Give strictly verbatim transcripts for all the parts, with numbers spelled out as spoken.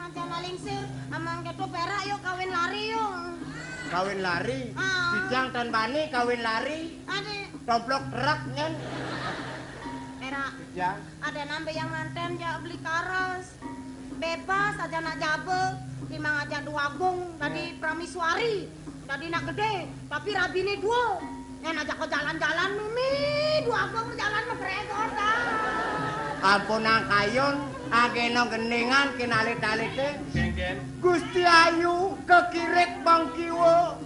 Aja nalingsir, amang kéto perak yo kawin lari yo. Kawin lari? Ah. Titiang tan bani kawin lari. Ade. Tomplok truk nyén. Perak. Titiang. Ada nambe yang nganten jak beli karas. Bebas aja nak jabe, timang aja Dwagung, dadi prameswari, dadi nak gedé, tapi rabiné dua. Nyén ajak ko jalan-jalan, Mimi, Dwagung jalan megregor, dah. Ampunang kayun, agéna gendingan kinalit-alité. Kénkén. Gusti Ayu kekirik bang kiwa.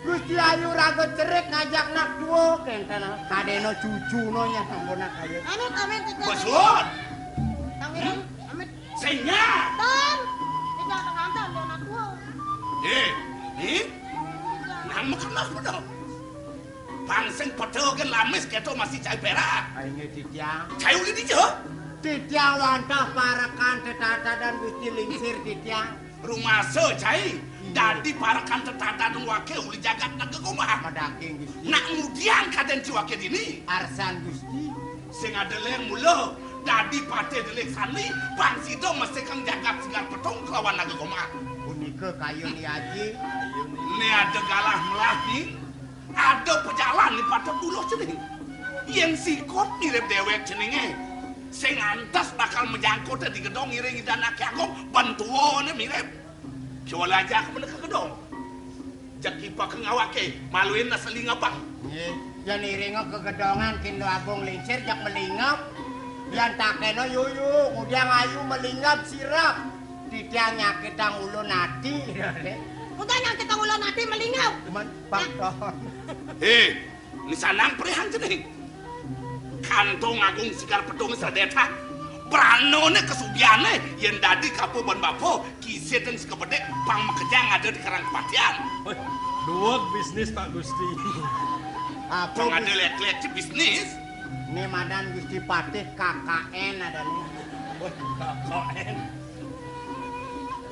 Gusti Ayu raga cerik ngajak nak tua, kénten kadéna cucuna nyén ampunang kayun. Amit, amit, amit. Besuan. Tangiran, amit. Sing nyak. Tan. Tidak pengantar dia nak tua. Eh, eh? Nang makan apa dah? Bang sing peda ke lamis kéto masih cai perak. Ai nggih, Titiang. Cai uli dija? Titiang wantah parekan tetatadan Gusti Lingsir, Titiang. Rumasa cai. Iya. Dadi parekan tetatadan waké uli jagat negara Gomah. Madaging, Gusti. Nak ngudiang kadén ci waké dini. Arsan, Gusti. Sing ada leng mula dadi patih Deli Sandi, bang sida mesekang jagat Sigar Petung kelawan Naga Gomah. Punika kayun ni Aji. Né ada galah melah ni, ada pejalan ni patut duluh cening. Yén sikut mirip déwék ceningé, sing antes bakal majangkut di gedong ngiring Ida Anaké Agung, bentuané mirip. Kéwala ajaka mendeka gedong. Jeg kipekang awaké, maluin na selingepang. Nggih, yén iringa ka gedongan Kindu Agung Lingsir jeg melingep. Yén takéna yuyu, ngudiang ayu melingep sirep. Titiang nyakitang ulun ati. Ngudiang nyakitang ulun ati melingep. Cuman bang dohon. Hé, Ni sanang perihan cening. Kantong Agung Sigar Petung sedetang. Branané kasugihané yén dadi kapa ban bapa, kisideng sekabedik pang makejang ada di Karang Kepatihan. Wéh, duweg bisnis, Pak Gusti. Apa pang ada bis- lek-lek ci bisnis. Né madan Gusti Patih K K N adané. Wéh, K K N.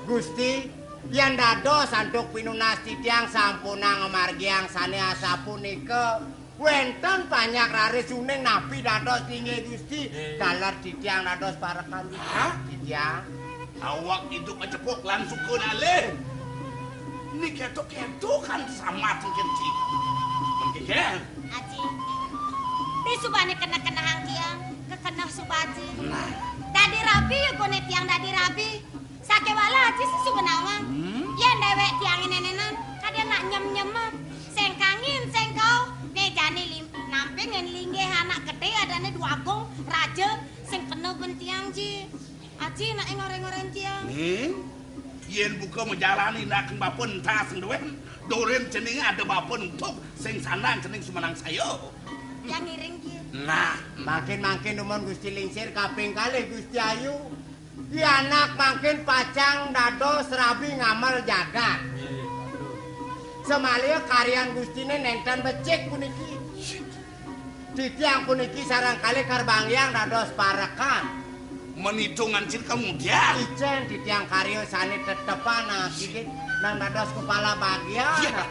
Gusti, yén dados antuk pinunas titiang sampunang ngamargiang sané asapunika, wénten panjak raris uning napi dados linggih Gusti, nggih, taler titiang dados parekan Gusti. Hah? Titiang. Awak idup acepuk lan suka nalih. Ni keto-keto kan samat mungkin ci. Mungkin ke? Aji. Ti subané keneh-kenehang tiang, kekeneh suba Aji. Nah. Dadi rabi ya koné tiang dadi rabi. Sakéwala Aji sing suba nawang. Hmm? Yén déwék tiangé nénénan, kadén nak nyem-nyem. Sing kangin, sing kauh. Né jani lim-, nampingin linggih anak gedé adané Dwagung, raja, sing kena ben tiang, Ji. Aji nak ngoreng-ngoreng tiang. Ning, yén buka majalan indakan bapa entas nduwén, durin cening ada bapa nutug, sing sandang cening sumanang saya. Yang ngiring, Ji. Nah, mangkin-mangkin dumun Gusti Lingsir kaping kalih Gusti Ayu. Pianak mangkin pacang dados rabi ngamel jagat. Samaliha karyan Gustiné nénten becik puniki. Titiang puniki sareng kalih karbanggiang dados parekan. Menitungan cil kemudian. Icén titiang karya sané tetepan, nah, kiki nang dados kepala bagian. Iya.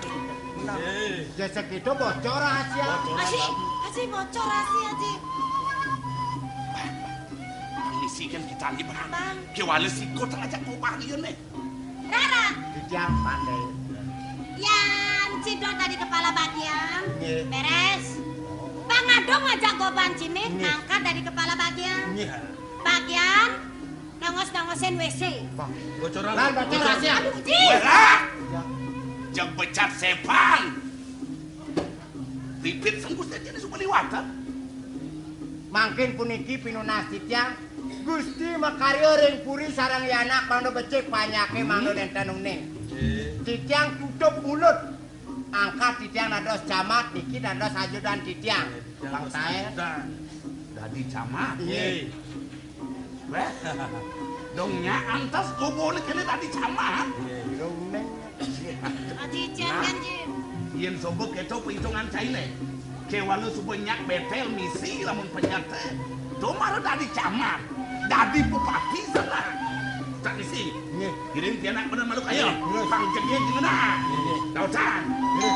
Nah, eh, ya segitu bocor rahasia. Bocor. Aji, Aji, bocor rahasia, Aji. Misi kan kita ni, Bang. Bang. Kiwala sikut aja mau panggil nih. Rara. Titiang pandai. Yan Cidot dadi kepala bagian. Nggih. Beres. Bang Adong ngajak goban ciné, nggih, ngangkat dadi kepala bagian. Nggih. Bagian nongos-nongosin W C. Bang. Bocoran. Lan bocor rahasia. Aduh, Ji. Wéh, lah. Ya. Jeng becat sepan. Pipit sengkus dadi suka liwatan. Mangkin puniki pinunas titiang, Gusti makarya ring puri sareng yanak mangda becik panjaké mangda nénten uning. Nggih. Titiang tutup mulut. Angkat titiang dados camat, niki dados ajudan titiang. Nggih, titiang dados ajudan. Bang Taén. Dadi camat. Nggih. Wéh, dong nyak antes kubuné kéné dadi camat. Nggih. Aji, icén, nah, kan, Ji. Yén suba kéto perhitungan cainé. Kéwala suba nyak betel misi lamun penyate. To mara dadi camat, dadi bupati sana. Tak misi. Nggih. Kirim pianak bener malu kaya. Nggih, terus. Pang jegé gimana? Nggih. Dautan. Nggih.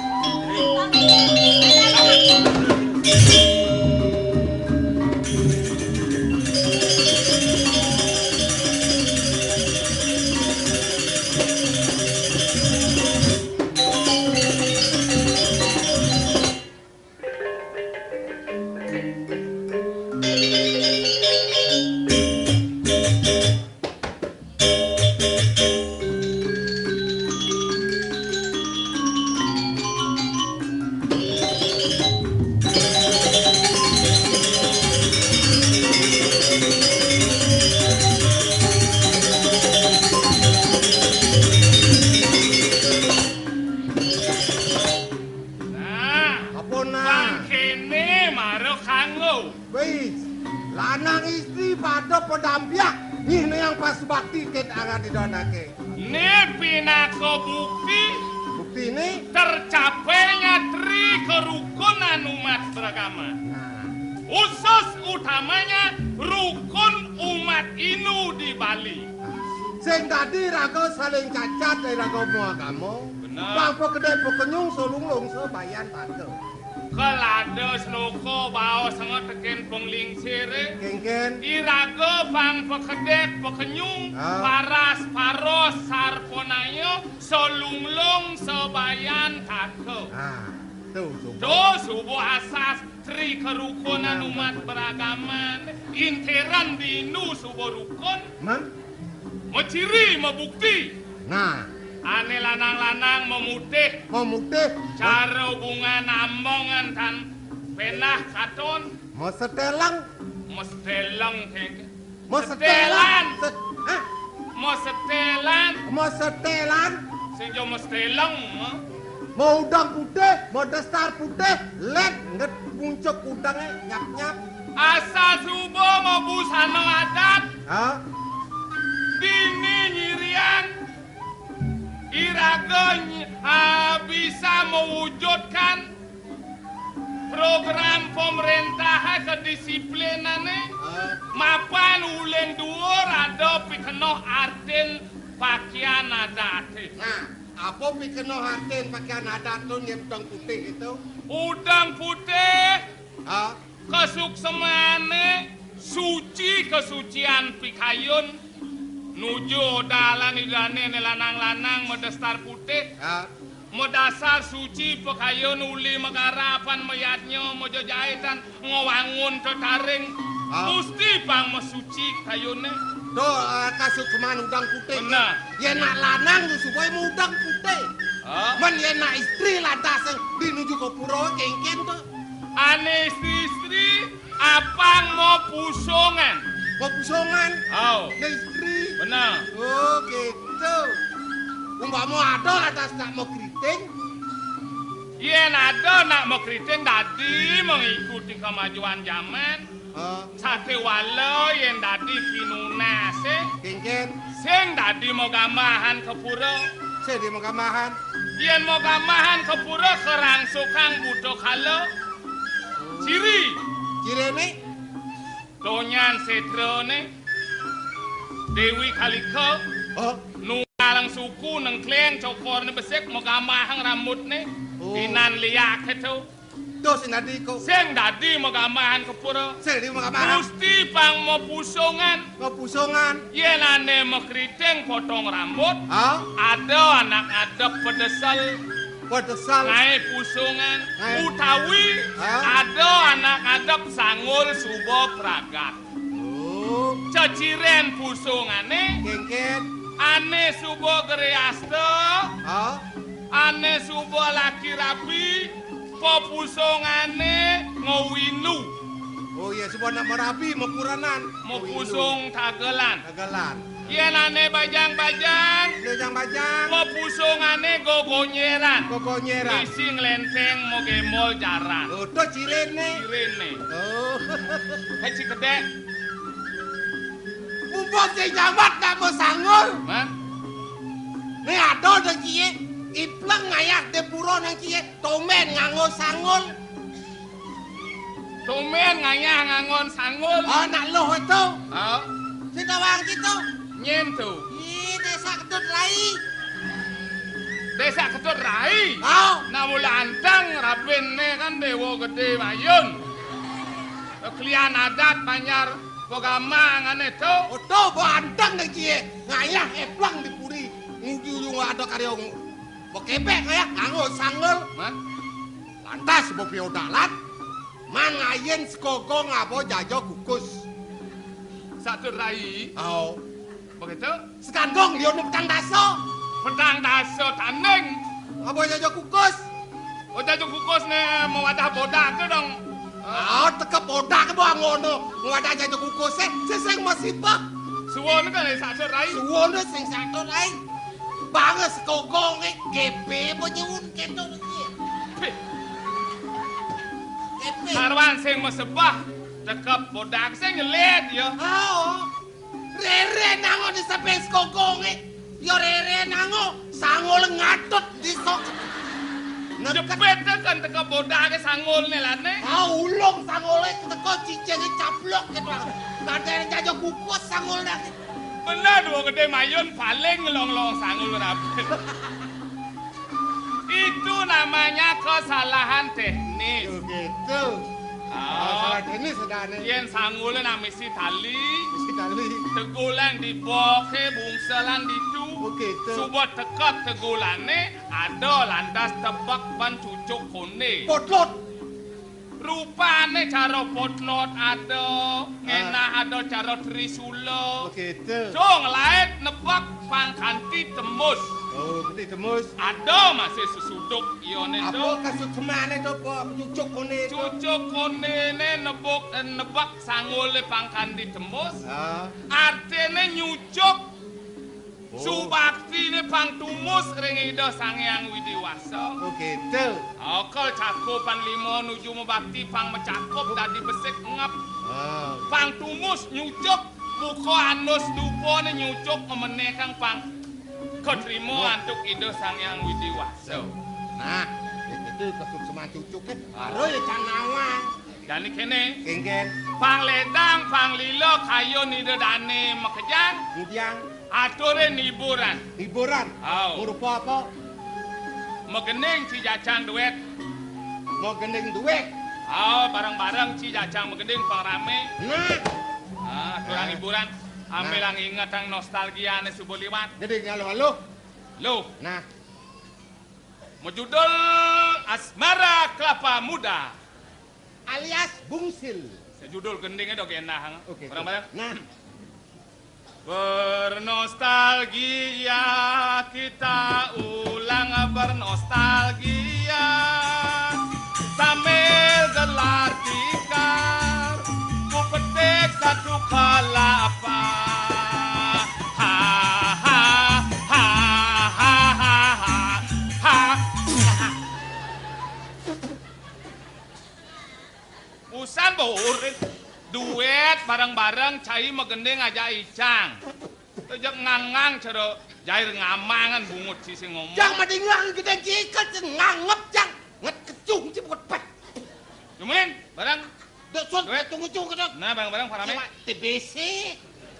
Pas bakti ket arah didonake. Ni pinaka bukti. Buktine? Tercapainya tri kerukunan umat beragama. Nah. Khusus utamanya rukun umat Hindu di Bali. Sing dadi raga saling cacat ing raga maagama. Bener. Pang pakedek pakenyung, solunglung sabayan tata. Kalada sloka baos nga teken panglingsire. Kengken. Iraga pang pakedek pakenyung, ah, paras paros sarpanaya, solunglung sabayan tata. Ah, tu suba. Tu suba asas tri kerukunan umat beragama. Intiran dinu suba rukun. Man? Maciri, mabukti. Nah. Ane lanang-lanang mamutih. Mamutih. Cara hubungan ambongan tan penah katon. Masetelang. Masetelang, kengken. Masetelan. Set-, hah? Masetelan. Masetelan. Sing jo masetelang, ha? Maudeng putih, madestar putih, let nget puncuk udengnge nyap-nyap. Asal suba mabusana adat. Ha? Dini nyirian iraga ny-, ah, bisa mewujudkan program pemerintahan kedisiplinane, ah, mapan uling duur ada pikenoh artin pakaian adate. Nah, apa pikenoh artin pakaian adat tu, yen udeng putih itu? Udeng putih. Ha? Kasuksemane suci, kesucian pikayun nuju dalan idane ne lanang-lanang madestar putih. Ha? Madasar suci pikayun uli magarapan mayadnya majejaitan ngawangun tetaring. Ha? Musti pang masuci kayune. To, eh, kasukseman udeng putih. Bener. Yen nak lanang tu supaya mudeng putih. Ha? Men yen nak istri lantas sing dinuju ka pura kengken to. Ane istri-istri apang mau pusungan. Mau pusungan? Au. Nek istri? Bener. Oh, gitu. Umpama ada lantas nak mau keriting? Yen ada nak mau keriting dadi mengikuti kemajuan zaman. Ha? Sate wala yen dadi pinunase. Kengken. Sing dadi mau gambahan ke pura. Sing dadi mau gambahan. Yen mau gambahan ke pura kerangsukang buta kala. Ciri. Cirine? Donyan setrane. Dewi Kalika. Oh. Nunggalang suku nengkleng cokorne besik mau gambahang rambutne. Oh. Inan liake tu. Terus sing dadi kok. Sing dadi mau gambahan ke pura. Sing dadi mau gambahan. Gusti pang mau pusungan. Mau pusungan. Yen ane mau keriting potong rambut. Ha? Ada anak ngadep pedesel. Padesal. Ngae pusungan. Ngae. Utawi, ha? Ada anak ngadep sanggul suba pragat. Oh. Ceciren pusungane. Kengken. Ane suba greasta. Ha? Ane suba laki rabi. Papusungane ngawinu. Oh iya, suba nak marabi, makurenan. Ngawinu. Mapusung tagelan. Tagelan. Yen ane bajang-bajang. Bajang-bajang. Mapusungane gogonyeran. Gogonyeran. Isi nglenteng magembol jaran. Oh, to cirine. Cirine. Oh. Hei, cikedek. Mumpung sing jamat nak mau sanggul. Hah? Ni ada dah kie. Ipleng ngayah de pura nang kie. Tomen nganggo sanggul. Tumben ngayah ngangon sanggul. Oh, nak luh itu. Oh. Sing tawang gitu. Nyen tu. Ih, Desa Ketut Rai. Desa Ketut Rai. Oh. Nah, mula anteng rabinne kan Dewa Gede Mayun. Klian adat Banjar Pagama ngane tu. Oh, tu, bo anteng deh kie. Ngayah eplang di puri. Nguju-uju ada karya ng-, bekepek ngayah nganggo sanggul. Hah? Lantas bepiodalan, man ngayen sekogong abo jaja kukus. Satur Rai. Oh. Begitu? Sekandong dia nu petang dasa. Petang dasa tanding. Abo jaja kukus. Oh, jaja kukus ne mawadah bodak tu dong. Ah, tekep bodak bo angono. Mawadah jaja kukus, eh, seseng masih bah. Suwon kan, eh, Satur Rai. Suwon sing Satur Rai. Banges kogong, eh, G P apa nyun keto lagi. Pih. G P. Sarwan sing mesebah, tekep bodak sing nyelet ya. Oh. Rere Nango di saping sekokongé. Ya rere nango, sangul ngatut di sok. Neket. Jepit kan teka bodake sangulne lane. Ah, ulung sangule teka cicingé caplok gitu. Kadang jaja kukus sangulne. Bener, wong gedé mayun paling ngelong-long sangul rabi. Itu namanya kesalahan teknis. Oh, gitu. Ah. Kesalahan teknis, sedane. Yén sangule nak misi tali. Misi tali. Tegulan diboké, bungselan ditu. Oh, gitu. Suba teka tegulané, ada lantas tebek ban cucuk koné. Potlot. Rupané cara potlot ada, ngenah ada cara trisula. Oh, gitu. Cung laé nebek pang kanti tembus. Oh, kanti tembus. Ada masih sesuduk iyoné to. Apa kasuksemané to, apa cucuk koné to? Cucuk konéné nebuk, eh, nebek sangulé pang kanti tembus. Ah. Artiné nyucuk. Oh. Subaktiné pang tumus ring Ida Sang Hyang Widi Wasa. Oh, gitu. Okel cakupan lima nuju mabakti pang macakup dadi besik ngep. Ah. Pang tumus nyucuk, buka anus dupané nyucuk memenekang pang katrima antuk Ida Sang Hyang Widi Wasa. Nah, itu kesukseman cucuk kan. Baru ya cang nawang. Jani kéné. Kéngkén. Pang ledang, pang lila, kayun Ida Dané makejang. Makejang. Aturé hiburan. Hiburan? Aw. Ngrupa apa? Magending ci jacang duét. Magending duét? Aw, bareng-bareng ci jacang magending pang ramé. Nah. Ah, aturang hiburan. Nah. Ambilang ingetang nostalgiané suba liwat. Gending aluh-aluh. Luh. Nah. Majudul Asmara Kelapa Muda. Alias Bungsil. Sajudul gendingé dog endah. Oke, bareng-bareng. Nah. Bernostalgia, kita ulang bernostalgia sambil gelar tikar. Ku petik satu kelapa. Ha, ha, ha, ha, ha, ha, ha. Usan baurin. Duét bareng-bareng cai magending ajak icang. Tejak ngangang cara jair ngamangan bungut ci sing ngomong. Jang madingang gedé ciket ngangep jang. Nget kecung ci buat pet. Jumulin bareng. Dek sun, duét. Tunggu cung kedok. Nah, bareng-bareng parame. T B C.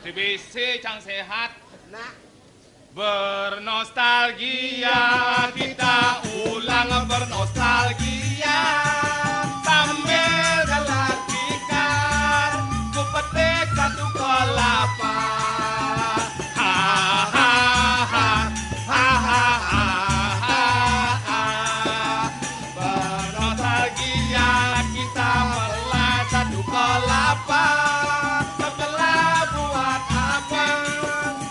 T B C cang sehat. Nah. Bernostalgia, kita ulang bernostalgia. Sambil jalan tikar, ku petik satu kelapa. Ha, ha, ha, ha, ha, ha, ha, ha. Bernostalgia kita melai satu kelapa, sebelah buat abang,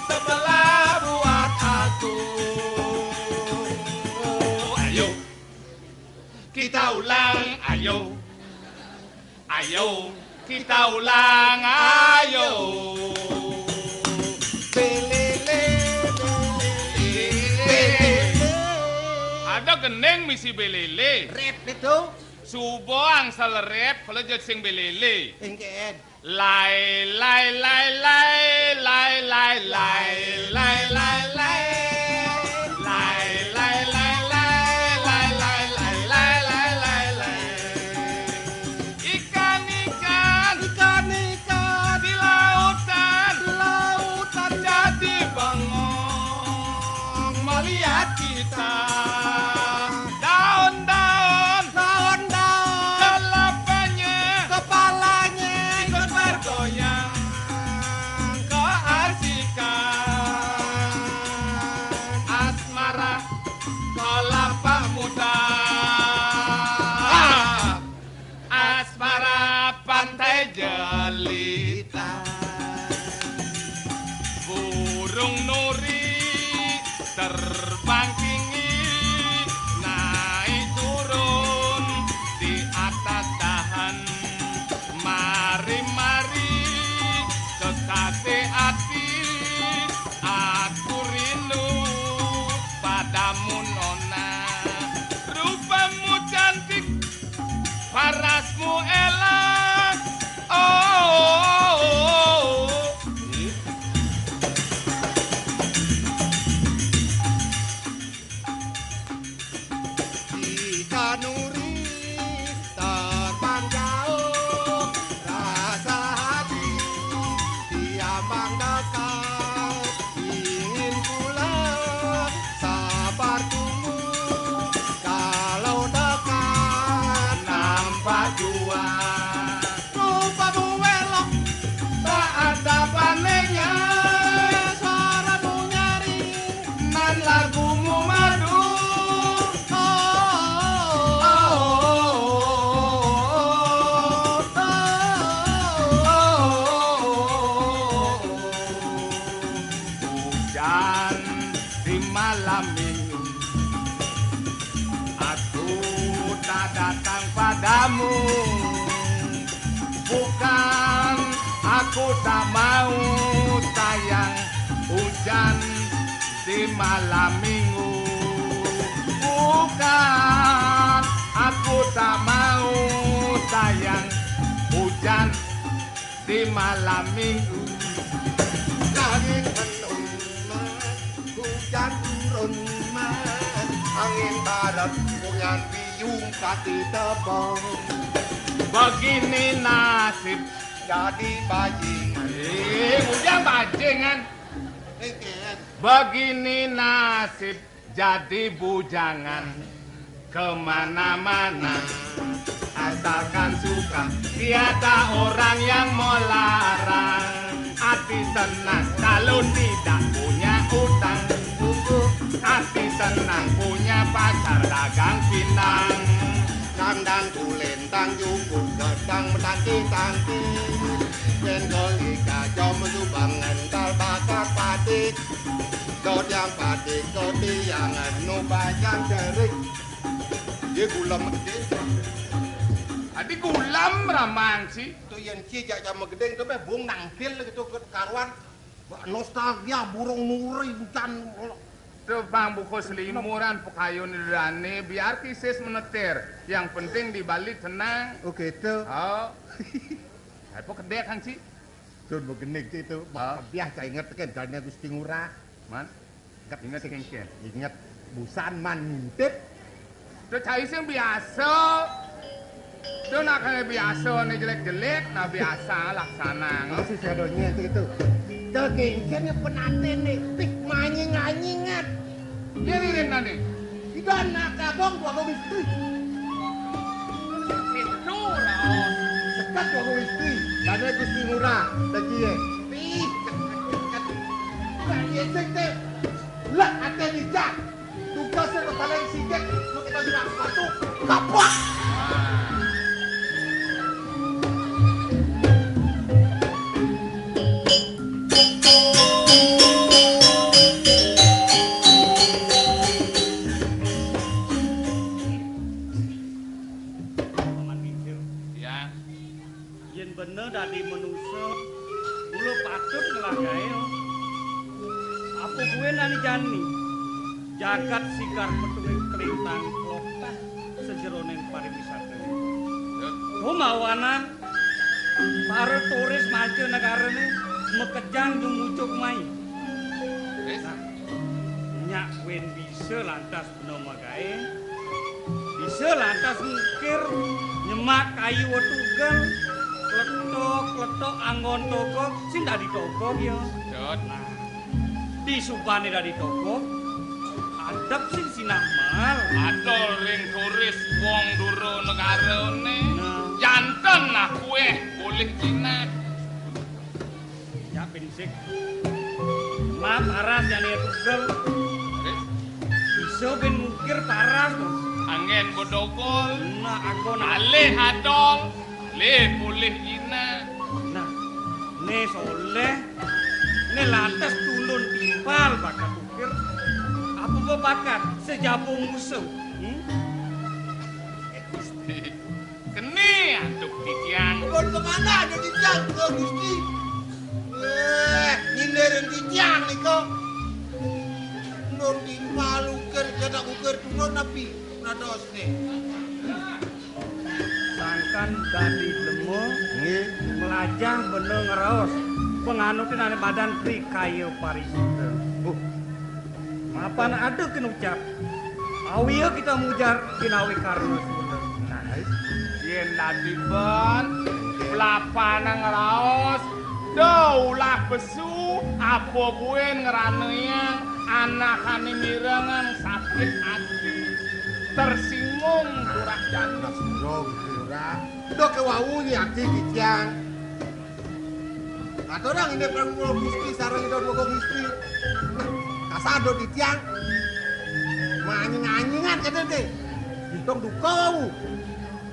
sebelah buat aku. Ayo, kita ulang, ayo. Ayo, kita ulang, ayo. Belele, belele, belele. Ada gending misi belele. Rep itu. Suba angsal rep, kalau jad sing belele. Engken. Lai, lai, lai, lai, lai, lai, lai, lai, lai, lai. Lai, lai, lai, lai, lai, lai, lai, lai, lai, lai, lai. Ikan-ikan. Ikan-ikan. Di lautan. Di lautan. Jadi bengong melihat kita. Daun-daun. Daun-daun. Kelapanya. Kepalanya. Ikut bergoyang. Keasikan. Asmara. Kelapa muda. Ah. Asmara pantai jelita. Burung nuri terbang tinggi, naik turun di atas dahan. Mari-mari kekasih hati, aku rindu padamu, Nona. Rupamu cantik, parasmu elok. Oh, oh, oh, oh. Di malam minggu aku tak datang padamu. Bukan aku tak mau, sayang, hujan di malam minggu. Bukan aku tak mau, sayang, hujan di malam minggu. Langit mendung mas, hujan turun mas, angin barat, bungan biung, pati tebong. Begini nasib. Jadi bajingan. Eh, ujang bajingan. Eh, Ken. Begini nasib. Jadi bujangan kemana-mana, asalkan suka, tiada orang yang melarang. Hati senang kalau tidak punya utang. Hati senang punya pacar dagang pinang. Tandang kulentang jukut gedang menanti-tanti. Yen goli kacau mesu bangen kal bakar pati. Dot yang pati kopi yang anu bajang cerik. Dia gulem gedé. Adi gulem raman sih. Tu yen cie jak jam gedé tu meh bung nangkil gitu ke karuan. Wah, nostalgia burung nuri hujan. Tu bang buku selimuran pekayun rane biar kisis menetir. Yang penting di Bali tenang. Oh gitu. Oh. Apa kedek kan sih? Sun begenik itu, ah. Biah cai inget ken dane Gusti Ngurah. Man? Inget, inget kengken. Inget busan man ngintip. Tuh cai sing biasa. Tuh nak kaya biasa ne jelek-jelek, nah biasa laksana. Masih sadonye itu, itu. Tuh kengken ne penate ne, pik manying-anyingan. Dia ririn nane. Ida anak abang dua gawe istri. Itu raos. Sekat dua gawe istri. Dane Gusti Ngurah, dadi ye. Ih, sekat, sekat. Lah, ye sing te. Lah, ate dijak. Tugas sing paling sidik, lu kita juga sepatu. Kapok. Ya. Yen bener dadi manusa, mula patut ngelah gaé. Apa buin ani jani? Jagat sigar petunge kelintang klokah sejeroning pariwisata. Ya. Kumawanan para turis mancanegarané makejang dumucuk mai. Wis. Nah, nyak buin bisa lantas bena magaé. Bisa lantas ngukir nyemak kayu tugel, kletok-kletok anggon togog, sing dadi togog ya. Dot. Nah, di subane dadi togog, adep sing sinah mal. Adol ring turis wong dura negarane. Nah. Janten akueh boleh jinak. Ya, pinsik. Maaf, paras jane tugel. Bisa ben mukir paras, Bos. Anggen bodogol. Nah, aku nak. Alih adol. Lih pulih ina. Nah, ne soleh. Ne lantas tulun timpal bakat ukir. Apa bakat sejabung musuh? Hmm? Kene antuk titiang. Pun kemana ada titiang, Gusti? Eh, nyindirin titiang nika. Nun timpal ukir, cetak ukir turun napi? Nados nih. Sangkan dadi blemo, nggih, melajah bena ngraos. Panganutin ane badan prikaya parisuda. Uh. Mapan ada kena ucap. Awia kita mujar kinawi karena Sunda. Nah, yen dadi ben, pelapana ngraos, do ulah besu, apa buin ngranayang anakane mirengang sakit ati, tersinggung turah jani. Astagfirullah. Dok kewau ni ati titiang. Aturang ini perang Gusti sareng Ida Dwagung Istri. Nah, kasado titiang. Manying-anyingan kene te. Dong duka wau.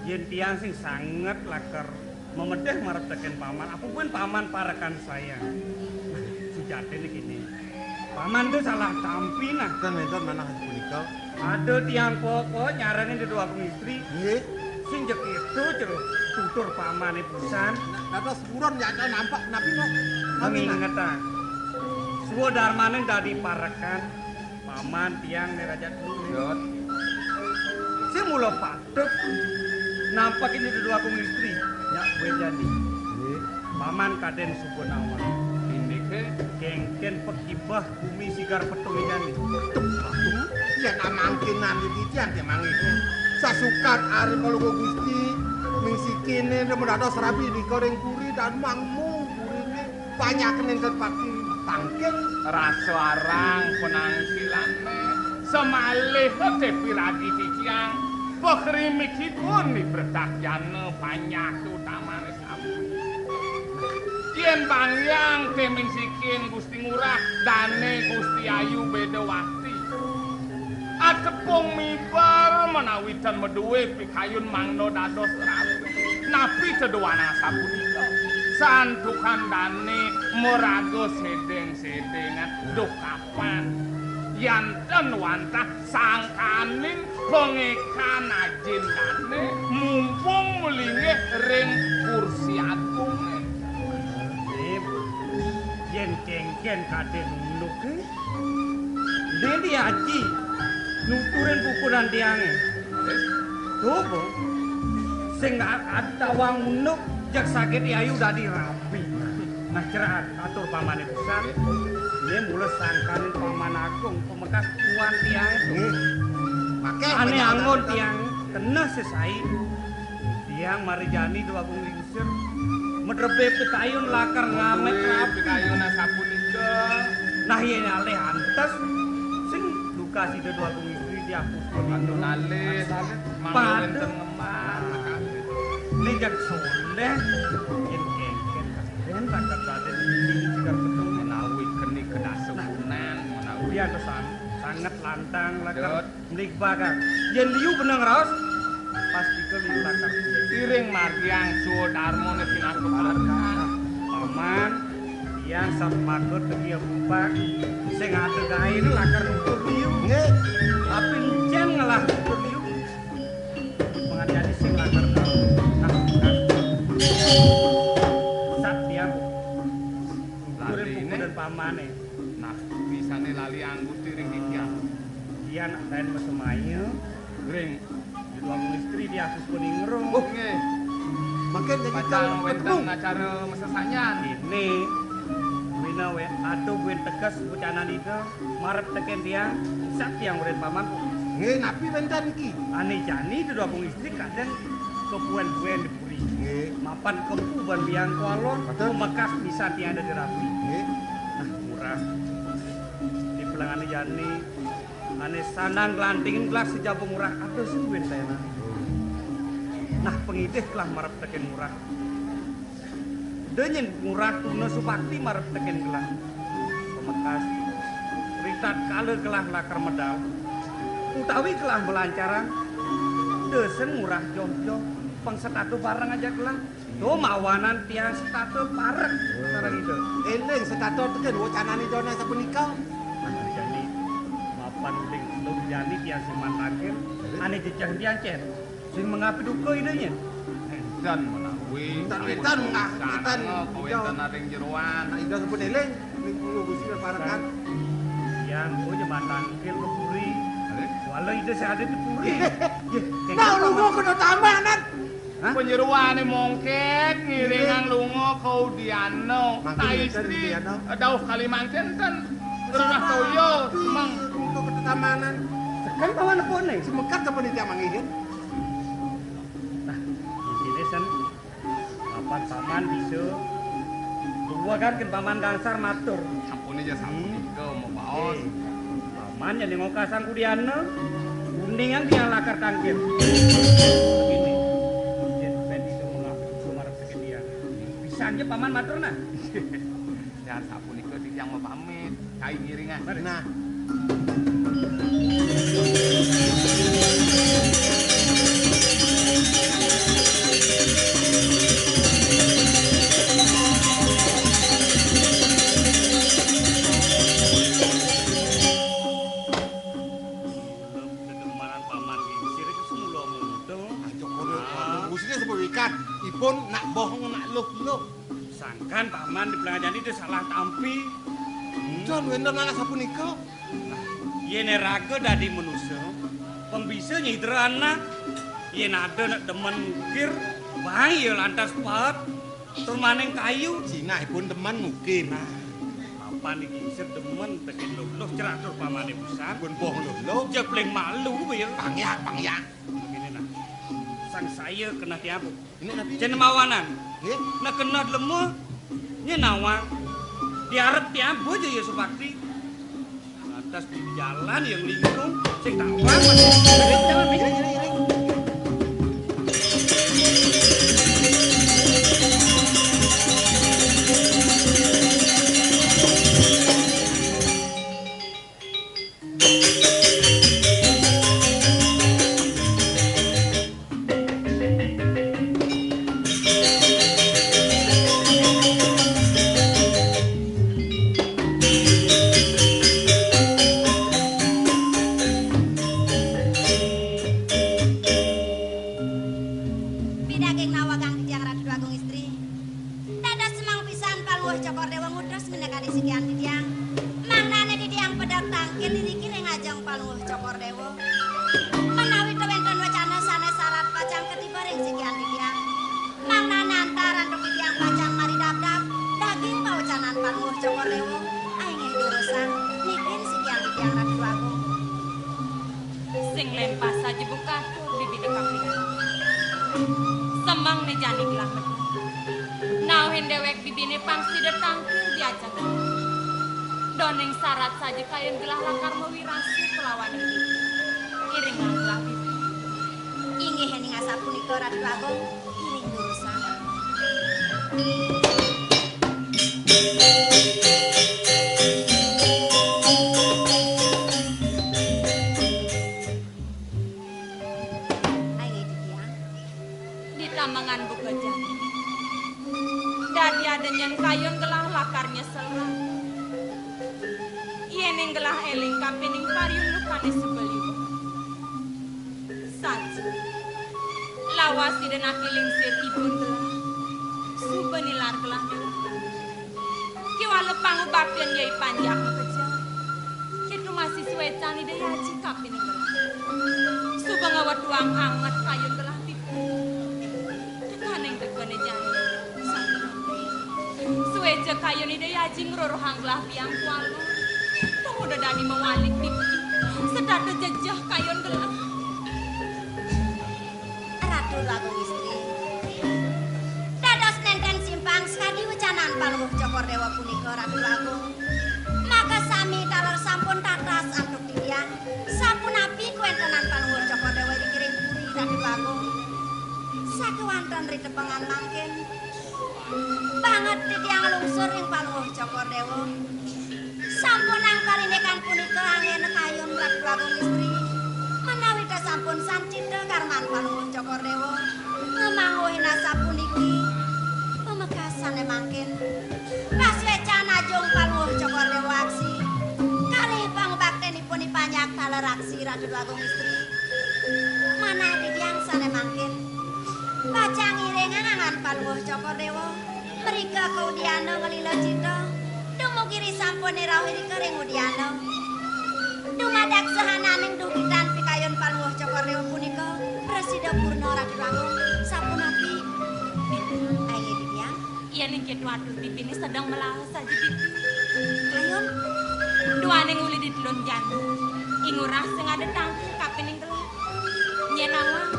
Yen tiang sing sanget laker memedeh marep teken paman, apa buin paman parekan saya. Nah, sujatine kene. Paman to salah tampi nah. Ten wénten manah punika. Ada tiang koko nyarani Déwa Agung Istri. Nggih. Sing jek itu jero tutur pamane pisan. Nah, dados buron ya nampak napi no. Mengingetang. Suwa darmane dadi parekan. Paman tiang ne raja dulu. Dot. Sing mula patut nampakne Déwa Agung Istri. Nyak kowe jani. Nggih. Paman Kadén Sugunawan. Indike kengken pekibah bumi sigar petung jani. Yen amangkinan iki tiang te mangke. Sasukat ari Palungguh Gusti mingsikine mendados rabi nika ring puri dan mangmu purine banyak nenten pati tangkil. Rasa arang penangkilane semalih te piragi titiang. Pekrimikipun ni bertak jana panjak utamane Yen bangyang te mingsikin Gusti Ngurah, dane Gusti Ayu Bedawati. Atepung mibar menawi ten meduwe pikayun mangda dados rabi. Napi teduana sapunika? Santukan dane meraga sedeng-sedengan duh kapan. Yanten wantah sangkaning pangekan ajin dane mumpung melinggih ring kursi agunge. Sip. Yen kengken kade unduk, eh? Dendi aji nuturin pukulan tiange. Tuh, sing a-, adawang unduk, jak sakit ayu dadi rabi. Nah, cerak atur pamane pisan. Ini mula sangkaning paman agung. Mekas tuan tiang itu. Nggih. Ane anggon tiang keneh sesai. Tiang marijani Déwa Agung Lingsir. Medrebe pikayun lakar ngamet rabi. Pikayun asapunika. Nah, yen alih antes sing duka sida Déwa Agung Istri diapus. Anu nalih, mangga wenten ngemah. Ini jak soleh, yen kengken kasten lakar raden ini sigar betul. Menawi keni kedasa punan, menawi. Iya, kesan. Sanget lantang lakar mlik bakar. Yen liu benang raos, pasti ke liu lakar. Iring margiang suwa darmane pinaka parekan. Paman, yang sapagut tegi abupak, sing ada gaene lakar nutur liu. Nggih. Tapi encen ngelah nutur liu. Pengadani sing lakar tau. Nah, nah. Sat tiang. Nuturin pupu dan pamane. Nah, bisane lali angguti ring titiang. Yan lain masemaya. Ring. Duang istri di asus kuning ro. Oh, nggih. Mangkin niki pacang wenten acara masesanyan. Ini wina we atuh buin teges bucanan ida marep teken tiang, sat tiang urin paman. Nggih, napi wenten niki? Ane jani duang istri kadang kebuen-buen di puri. Nggih. Mapan kempu ban biang kualon, betul. Mekas bisa tiang ada di rapi. Nggih. Nah, murah. Di pelangane jani Ane sanang glantingin gelah sejaba Ngurah, aduh sing buin tenan. Nah, pengidih gelah marep teken Ngurah. Denyen Ngurah tuna subakti marep teken gelah. Pemekas, ritatkala gelah lakar medal, utawi gelah melancaran, desen Ngurah joh-joh, pengsetata bareng aja gelah. Tuh mawanan tiang setata parek sareng Ida. Eling setata teken wacanane dana sapunika. Nah, jani mapan uling telung jani tiang sing mantangkir, ane jejeh tiang cen. Sing mengapi duka Ida nyen. Edan menawi. Edan, edan, edan. Kawenten ring jeroan. Nah, Ida sampun eling, ning kula Gusti parekan. Tiang punya mantangkir ke puri. Walau Ida sing ada di puri. Nah, lu mau kena tambahan. Hah? Panyeroane mongkek ngiringang lunga ka Udiana. Mangkin ta istri, Udiana. Dauh kali mangkin ten. Gerah toya, meng. Untuk ketetamanan. Sekan pawan nepone. Semekat apa nitya mangihin? Nah, intine sen. Papan paman bisa. Dua kan ken paman gangsar matur. Sampune ya sampun ika mabaos. Paman yen ngokasang kudiana, kuningan dia lakar tangkil. Begini, yen ben iso mengaku marep sekedia. Pisan ya paman matur nah. Yan sapunika titiang mapamit, kai ngiringan. Nah. Di pelanggan jani dia salah tampi. Hmm. Jan wénten anak sapunika. Yén raga dadi manusa, pang bisa nyidra anak. Yén ada nak demen ngukir, bang ya lantas paet. Tur maning kayu. Sinahipun demen ngukir. Nah, mapan iki isih demen tekén luluh ceratur pamane pisan. Pun boh luluh. Jepling malu ya. Pangyak, pangyak. Begini nah. Sang saya kena tiap. Ini nabi. Jen mawanan. Nggih. Nek kena lemu, nyé nawang. Diarep tiap aja ya Supakti. Lantas di jalan yang lingkung, sing tawang. Iring, iring, iring. Pidaging nawagang titiang Ratu Agung Istri. Dados semang pisan Palungguh Cokor Dewa ngutus minakadi sikian titiang. Mangdane titiang pedot tangkil iriki ring ajeng Palungguh Cokor Dewa. Menawi tawenten wacana sane sarat pacang katiba ring sikian titiang. Mangdane antar antuk titiang pacang maridabdab daging pawacanan Palungguh Cokor Dewa. Ainggih durusang niki sikian titiang Ratu Agung. Sing lempas saja buka bibiné kaping. Semang né jani gelah medal. Nauhin déwék bibiné pang sida tangkil diajeng. Doning sarat saja kayun gelah lakar mawirasa kelawan iring gelah bibi. Inggih ning asapunika Ratu Agung, iring durusang. Ayo, titiang. Ditamengan buka jani. Dadi ada nyen kayun gelah lakar nyesel. Yening gelah eling kapining pariundukane suba liwat. Saja. Lawas ida naki lingsir ibun gelah. Suba nilar gelah nyuwun. Kiwala pangubaktin Yai Panjak makejang. Kitu masih suecan Ida Yaji kapining gelah. Suba ngawetuang anget kayun gelah tipu. Tekaning tegane jani. Sueca kayun Ida Yaji ngrorohang gelah biang kuala. Tong udah dadi mawalik tipu. Setata jejeh kayun gelah. Ratu Agung Istri. Dados nenten simpang sakadi wecanan Palungguh Cokor Dewa punika, Ratu Agung. Maka sami taler sampun tatas antuk titiang, sapunapi kawentenan Palungguh Cokor Dewa ing ngiring puri, Ratu Agung. Sakewanten ritepengan mangkin, banget titiang lungsur ing Palungguh Cokor Dewa. Sampun angkal indikan punika anggena kayun Ratu Agung Istri. Menawi ta sampun sancita karman Palungguh Cokor Dewa, ngamangguhin asapuniki pamekasane mangkin. Pasuecan ajung Palungguh Cokor Dewa aksi, kalih pangubaktinipun I Panjak taler aksi Ratu Agung Istri. Manah titiang sane mangkin. Pacang ngiring angan Palungguh Cokor Dewa. Mrika ka Udiana nglila cita. Dumugi risampun rauh irika ring Udiana. Dumadak sahananing dugitan pikayun Palungguh Cokor Dewa punika prasida purna Ratu Agung, sapunapi? Ayo, Didiang. Yen ing ketu atur bibine sedeng melaos saja, Bibi. Kayun? Duaning uli di telun jani. Ing urah sing ada tangkil kapining gelah. Nyen awang,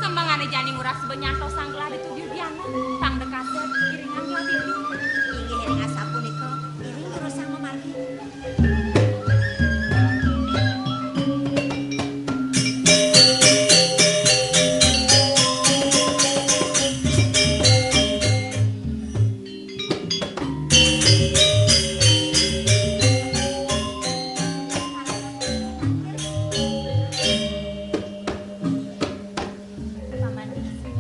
semengane jani nguras benyantos sang gelah dituju diana, tang dekaset, iringan gelah dituju. Inggih ring asapunika, iring terus sang memargi. Paman Diksu.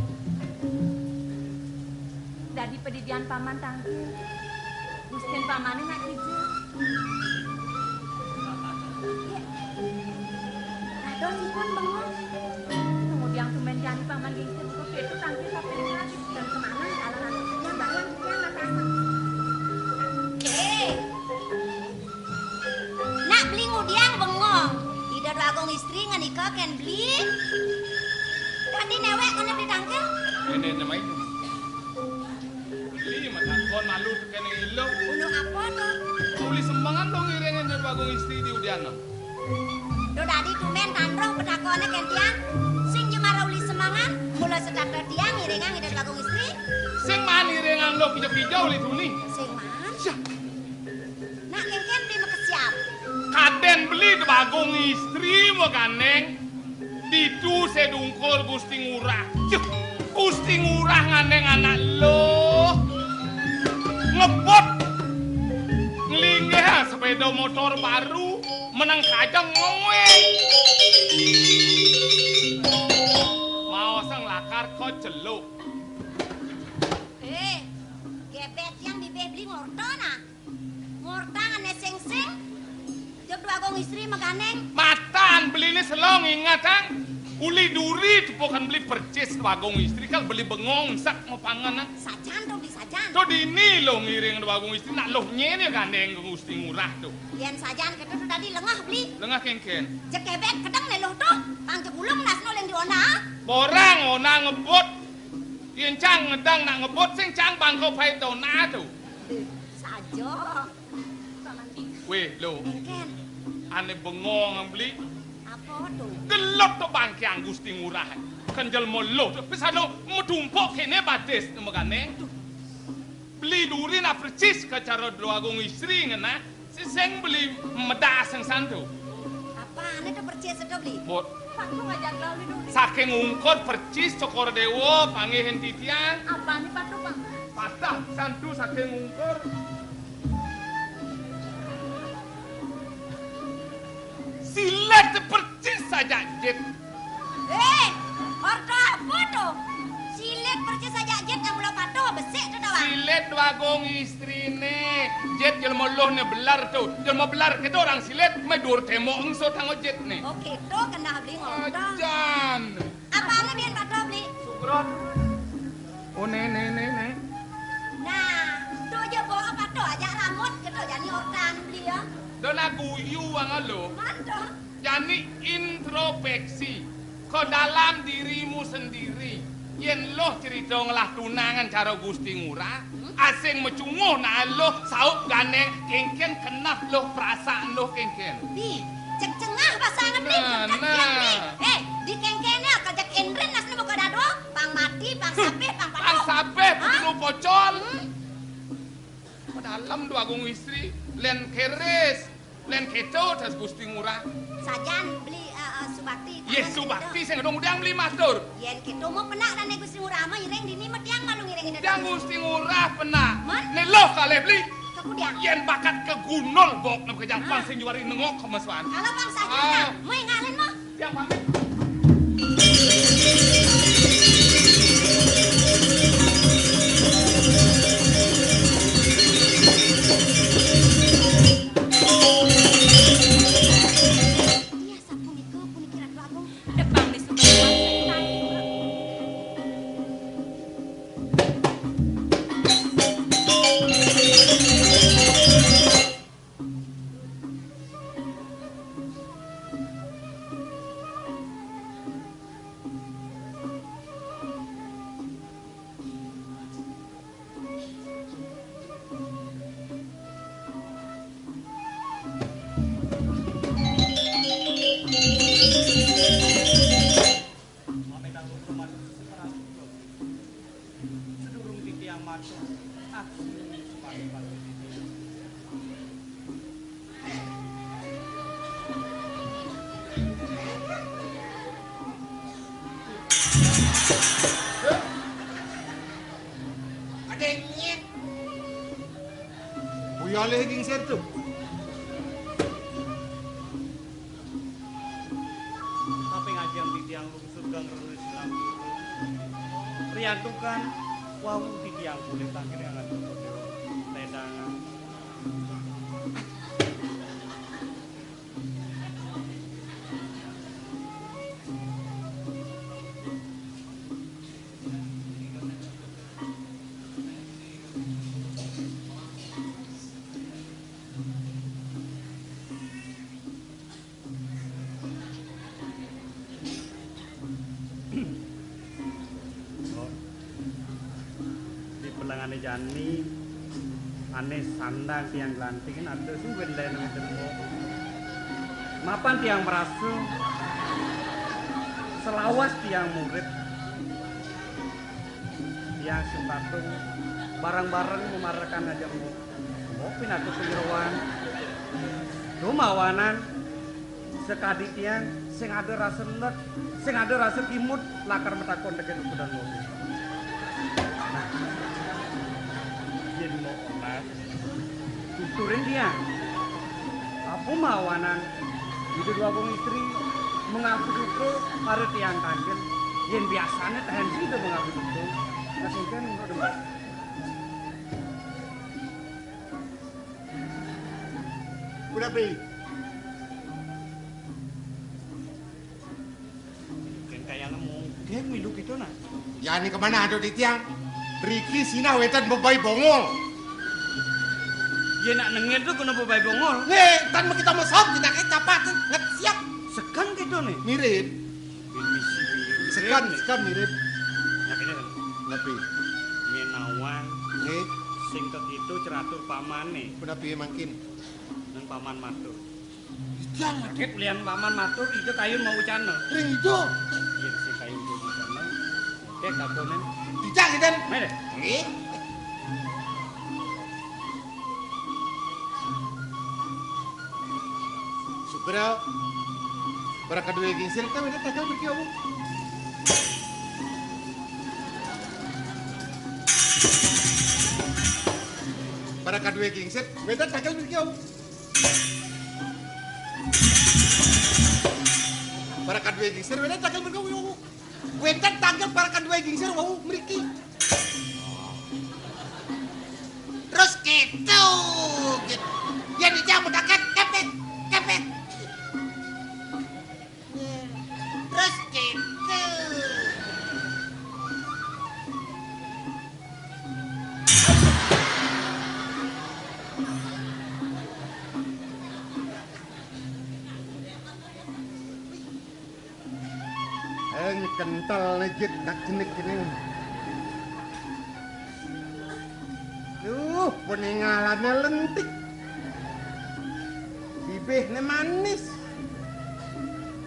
Dadi padidian paman tangkil. Gustin pamane nak kija. Dadosipun bengong. Kemudian tumben jani paman Diksu buka ketu tangkil sampai lagi. Dan kemana kalau nanti yang bayang yang atas. Istri ngenika kén beli. Dadi néwék kéné beli tangkil. Kéné nemain. Beli matakon malu tekén iluh. Unu apa to? Uli sembangan to ngiringin Dwagung Istri di udiana. To dadi tumbén tan roh petakoné kén tiang. Sing jemara uli sembangan, mula setata tiang ngiringang Ida Dwagung Istri. Sing maan ngiringang lo kija-kija uli tuni. Sing maan. Syah. Nak kéngkén beli makesiab. Kadén beli Dwagung Istri magandéng. Ditu sedungkul Gusti Ngurah. Cih, Gusti Ngurah ngandéng anak lo. Ngebut. Nglinggih sepéda motor baru, meneng kajeng ngoé. Maosang lakar ka celuk. Eh, gebet yang bibih beli ngorta nah. Ngortang ané sing-sing. Jep Dwagung Istri magandéng. Matan beliné selong ingatang. Uli duri tepukan beli percis Dwagung Istri kal beli bengong sak mapangan. Sajan to beli sajan. To dini lo ngiring Dwagung Istri nak lo nyén ya gandéng Gusti Ngurah to. Yén sajan kéto to dadi lengah beli. Lengah kéngkén. Jek kebek kedeng né lo to. Pang jek ulung nasno leng di ona. Borang ona ngebut. Yén cang ngedang nak ngebut sing cang bangko pait to na to. Saja. Wéh, lo. Kéngkén. Ané bengong beli. Apa to? Gelut to bangkiang Gusti Ngurah. Kén jelema lo to. Pisan lo metumpuk kéné batis magandéng. Beli duri nak percis ka cara Dwagung Istri ngenah. Sing beli medas sing santu. Apané to percis to beli? Bot. Saking ungkur percis Cokor Déwa panggih titiang. Apané patuh, Pak? Patah santu saking ungkur. Silet percis saja jit. Eh, orta apa to? Silit percis saja jit yang mula patuh besik to tawang. Silit Dwagung Istriné, jit jelema luh né belar to. Jelema belar kéto orang silit, mé dur témbok engso tanggo jit né. Oh, kéto kenah beli ngorta. Ajan. Apa anu bian patuh beli? Sukrot. Oh, né, né, né, né. Nah, to ja bawa patuh aja ramut kéto jani ortan beli ya. Dona guyu wang lo. Mantu. Jani introspeksi ke dalam dirimu sendiri. Yén lo cerita ngelah tunangan cara Gusti Ngurah, asing mecunguh nak lo saup gandéng kéngkén kenah lo perasaan lo kéngkén. Di, ceng-cengah pasangan ni. Nah, nah. Eh, di kéngkéné kejek indrin nasné muka dado, pang mati, pang sapih, pang patuh. Pang sapih, pang patuh pocol. Padalem Dwagung Istri, lén keris. Lén kéto tas Gusti Ngurah. Sajan beli, eh, eh, subakti. Yé, subakti sing dong udiang beli matur. Yén kéto mau penak dané Gusti Ngurah mah iring dini mah tiang malu ngiring ida. Tiang Gusti Ngurah penak. Mén? Né lo kalih beli. Kakudiang. Yén bakat ke gunul bok nem kejampang sing juari nengok kemesuan. Kalau bangsa kita, mau ngalin mah. Tiang pamit. Iya, sapunika, puniki Ratu Agung. Depang di sumber. Sedurung titiang matur, aksi sepatu-patu titiang. Ada nyet. Buyalih gingsir to. Tapi ngajeng titiang lungsur geng rerus lam. Riantukan wau titiang polih panggilingan tedangan. Jani, ané sandang tiang glantingin ada sing wendén wénten. Mapan tiang merasa selawas tiang murid, tiang sing patut bareng-bareng mamarekan ajeng Mbok. Mbok pinados sing nyeroan. Dumawanan sakadi tiang sing ada rasa lek, sing ada rasa kimud lakar matakon tekén ukudan loro. Nah, yén mau olas, tuturin tiang. Apa mawanan Ida Dwagung Istri mengabdi duka para tiang kanjeng, yén biasané tahan sida mengabdi duka. Nah, sing kan ngono demen. Udah, Pi. Kén kayang mungkin milu gitu, nah. Ya, ini kemana ada di tiang? Riki sinah wétan bebai bongol. Yén nak nengir tuh kena bebai bongol. Nih, tan mau kita mesop, kita kayak capat, nget siap. Sekan gitu nih. Mirip. Sekan, sekan mirip. Nah, ini kan. Napi? Menawan. Nih. Sing kekitu ceratur pamané. Napi mangkin? Nang paman matur. Dijang. Sakit lian paman matur, ida kayun mau ucana. Ring ida. Yén sing kayun mau ucana. Oke, kagonen. Dijang, Iden. Mene. Nggih. Sugra. Para kadué gingsir, kan wénten tanggal mriki, Awu. Para kadué gingsir, wénten tanggal mriki, Awu. Para kadué gingsir, wénten tanggal mriki, Awu. Wénten tanggal para kadué gingsir, Awu, mriki. Terus gitu, gitu. Yén iki mudhaké kepit, kepit. Terus gitu. Eng kentel nejit dak jenik kene. Duh, peninggalannya lentik. Bibihnya manis.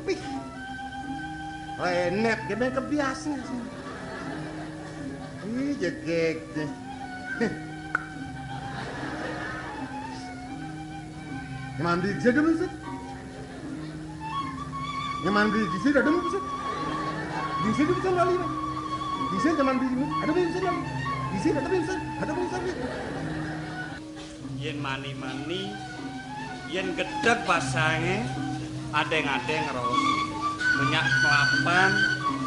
Pih. Lenet gini kebiasaan. Ih, jegeg nih. Mandi aja dulu, Sud. Nyaman beli gingsir ada bisa. Gingsir bisa lali, Bang. Gingsir nyaman beli, ada bisa lali. Gingsir ada bisa, ada bisa lali. Yén mani-mani, yén gedeg basangé, adéng-adéng raos. Menyak kelapan,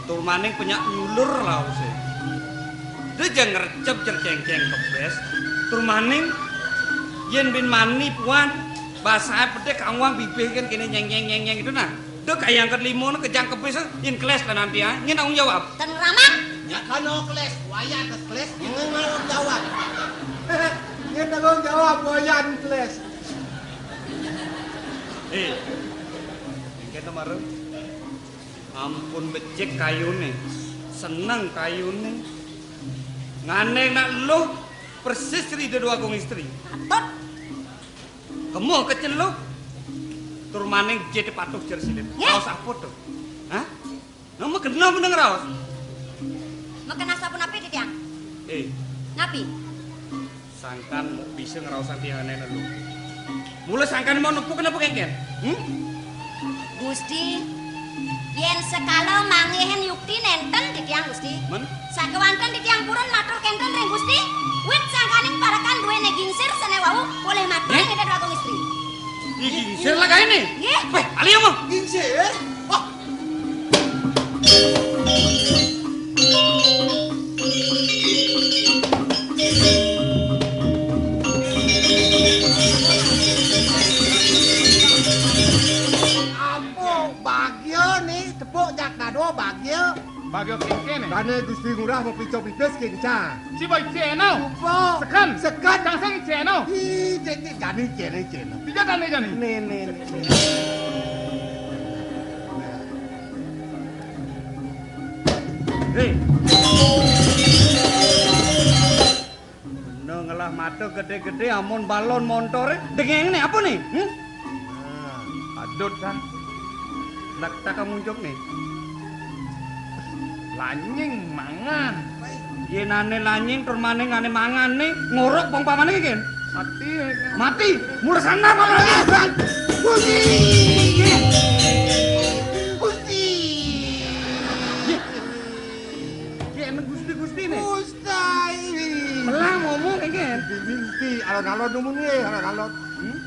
tur maning penyak nyulur raosé. Dé jang ngrecep jer cengkeng kebes, tur maning yén bin mani puan, basangé pedhé kangwang bibih kan kéné nyeng-nyeng nyeng-nyeng itu nah. Dek, kaya angkat limo né kejang kepis, yén keles lah nanti, ah. Nyén tanggung jawab. Ten ramah. Nya kano keles, wayah tes keles, nyén tanggung jawab. Nyén tanggung jawab, wayah keles. Eh, engké to, Mar. Ampun becik kayuné, seneng kayuné. Ngandéng nak luh persis Ida Dwagung Istri. Patut. Kemu keceluk. Tur maning jete patuh jer silit. Nggih. Raos apa to? Hah? Nah, mekena meneng raos. Mekena sapunapi, Ditiang? Eh. Napi? Sangkan mau bisa ngraosang tiangane lho. Mula sangkan mau nepuk kenapa kengken? Hmm? Gusti, yen sekala manggihin yukti nenten titiang Gusti. Men? Sakewanten titiang purun matur kenten ring Gusti, wit sangkaning parekan duwene gingsir sene wau polih matur. Nggih? Ring Ida Dwagung Istri. Iki gingsir lah kaene. Nggih. Weh, ali apa? Gingsir? Wah. Ampun, bagya nih, tepuk jak dado, bagya. Bagya kengkene. Dane Gusti Ngurah mau pico pipis kenca. Ciba iceno. Apa? Sekan. Sekan. Tangsang iceno. Ih, cek, cek, jani iceno, iceno. Tiga dane jani. Nih, nih, nih, nih. Hei. Ada gedé-gedé amun balon montore, dengéngné apa né? Hmm? Nah, adut kan. Nak tak kamuncuk né. Lanying mangan. Yén ané lanying tur maning ané mangan né, ngorok pang pamané kén. Mati. Mati. Mula sana malah. Gusti. Gusti. Yé, emang Gusti-Gusti né. Gusti. Melang ngomong kén. Gusti, alon-alon dumun yé, alon-alon. Hmm?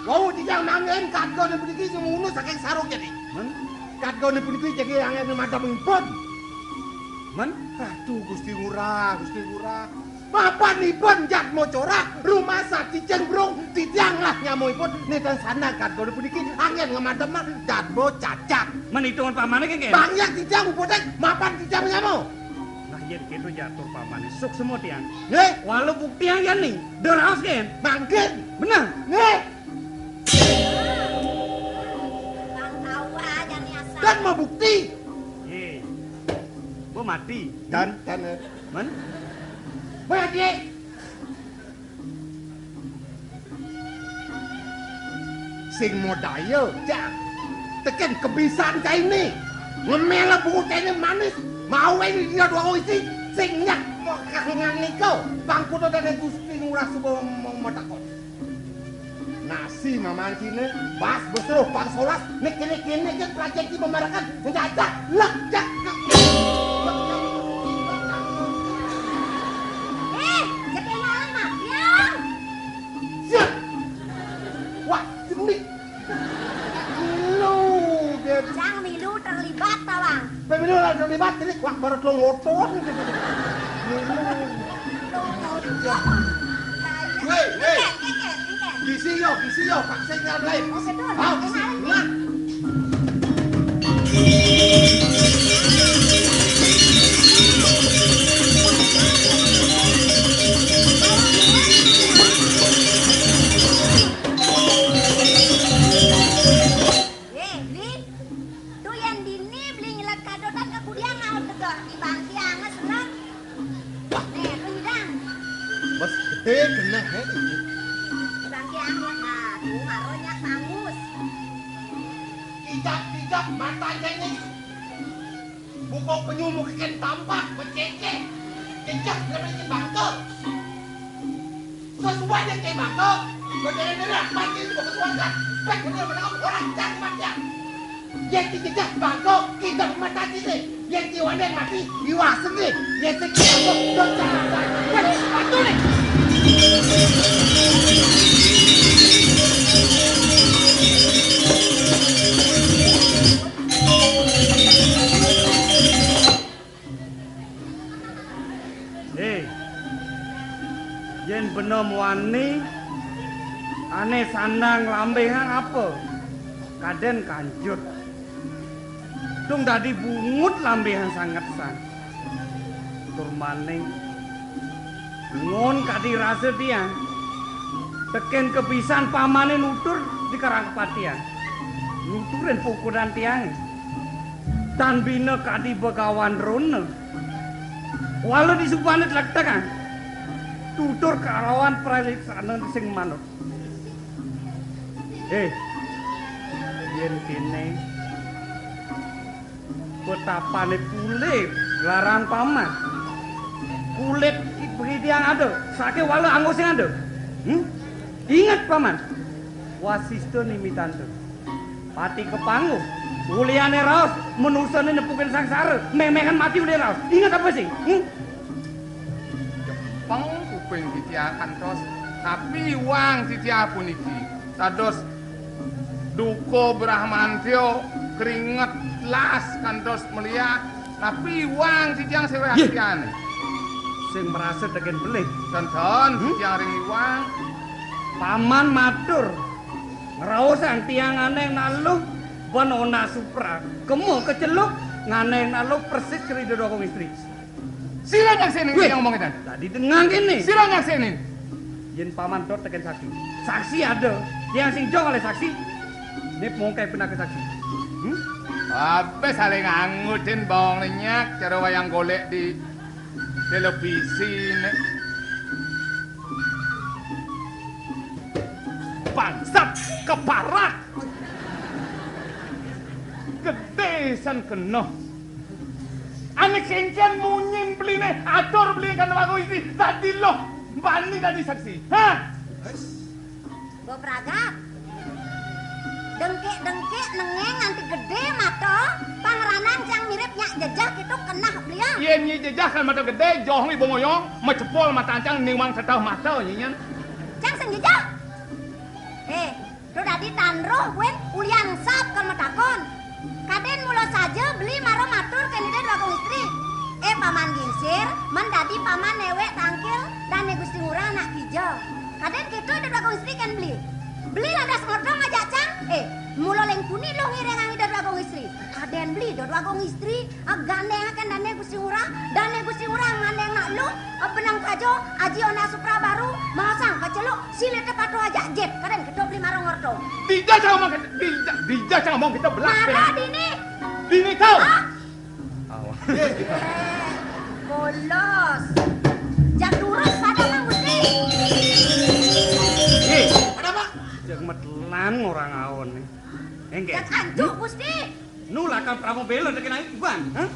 Wau tijang manggen kadgone puniki sing ngono saking sarung jati. Men? Kadgone puniki jagi anggen madhep ipun. Men? Aduh, Gusti Ngurah, Gusti Ngurah. Mapan ipun jatma corah, rumasa cicing brung, titiang lah nyamuipun, nitah sana kadgone puniki anggen ngamadhep jatma cacat. Men itungan pamane kén, kén? Banyak titiang uputing, mapan titiang nyamu. Nah, yén kéto jatur pamane, suksma tiang. Nggih. Walau buktiang yén ning, deraos kén. Mangkin. Bener. Nggih. Bang tawa aja nih asal. Kan mau bukti. Yé. Bo mati. Dan, dan, eh. Men? Mati. Sing modaya, Jang. Tekén kebisan cainé. Ngemela buku cainé manis. Mau ini dia dua isi. Sing nyak mau kasingan nika. Bangkuto dan Gusti Ngurah Suba mau matakon. Nasi mamancine, bas besruh pang solas, nek kene-kene ke pelajar di pemarakan, menjajah, lek, jak, jak. Eh, ketinggalan mah, Biang. Siap. Wah, jenik. Milu, Beb. Cang milu terlibat, tawang. Beb, milu lah terlibat, jenik. Wah, baru telung motor. Milu. Wéh, wéh. Engkén, engkén, engkén. Gisi yo, gisi yo, Pak Sing nyablai. Oh, betul. Ah, gisi. Nah. Wéh, Bli. Tu yén dini Bli nyelet kadotan ka kudiang ngaut tegeh di bangki anges lem. Wah. Né, kuwi dang. Bes gedé genah, hé, iki. Bangkiang, nah, tuh, karo nyak mangus. Kijak-kijak mata jengis. Buka penyu mukikin tampak, becece. Kijak, lebih ke bangke. Sesuai dengan kayak bangke. Bedanya merah, mati, buka suara. Pek, bener, bener, orang, jangan mati. Yén dicecah bangkok, kita mata cicing. Yén kiwané mati, iwasengé. Yén sing bangkok, dot carakan. Wéh, atuné. Hé, yén bena muani, ané sandang lambéhan apa? Kadén kanjut. Tung dadi bungut lambéhan sanget san. Tur maning, ngon kadi rasa tiang. Tekén kebisan pamané nutur di karang kepatian. Nuturin pukuran tiangé. Tan bina kadi Begawan Drona. Wala disubané tlektekan. Tutur kalawan praliksana sing manut. Hé, yén kéné, petapané kulit, larang paman. Kulit iki tiang ada, saké wala anggo sing ada. Hmm? Inget, Paman. Wasista nimitanta. Pati kapanguh. Uliané raos, manusané nepukin sangsara, méméhan mati uliané raos. Inget apa sih? Hmm? Jepeng kuping titiang kantos, tapi iwang titiang puniki. Dados duka Bramantya keringet las kantos meliah, tapi iwang titiang sing Yeh. Rahasyane. Sing merasa tekén belih. Tonton Hmm? Titiang ring iwang. Paman matur, ngraosang tiang nganeng naluh ben ona supra. Kema keceluk nganeng naluh persis keri dedokong istri. Sira nyakseni Wih. Yang ngomong edan. Tadi dengang kene. Sira nyakseni. Yen paman dot teken saksi. Saksi ada. Yang sing jong oleh saksi. Nip mongkai pinaka saksi. Hmm? Apa saling angudin bawang lenyak cara wayang golek di televisi nek. Bangsat, keparat. Gedé san kena. Ané kénkén munyin beliné, atur beli kan Déwa Agung Istri, dadi luh, bani dadi saksi. Hah? Mbok Pragat. Dengkik-dengkik nengeng nganti gedé mata, pangranang cang mirip nyak jejeh kéto keneh beliau. Yén nyi jejeh kan mata gedé, joh ibu ngoyong, macepol mata cang niwang teteh mata nyinyen. Cang sing jejeh. Eh, to dadi tan roh buin ulian sap kan matakon. Kadén mula saja beli mara matur kén Ida Déwa Agung Istri. Eh, Paman Gingsir, men dadi paman néwék tangkil dané Gusti Ngurah anak kija. Kadén kéto Ida Déwa Agung Istri kén beli. Beli lantas ngerta ngajak cang. Eh, mula leng puni luh ngiringang Ida Déwa Agung Istri. Kadén beli Ida Déwa Agung Istri, ah, gandéngaken dané Gusti Ngurah, dané Gusti Ngurah ngandéng nak luh, ah, benang kaja, aji ona supra baru, maosang kaceluk, silih tepatuh ajak jit, kadén kéto beli mara ngerta. Dija cang omong kéto, dija, dija cang omong kéto belah. Mara dini. Dini kau. Hah? Awas. Eh, bolos. Jak durus pada Mang Gusti. Eh, ada apa? Jak metelan orang aon nih. Enggak. Jak anjuk Gusti. Nu lakar pramobéla tekén ayu kuban, hah?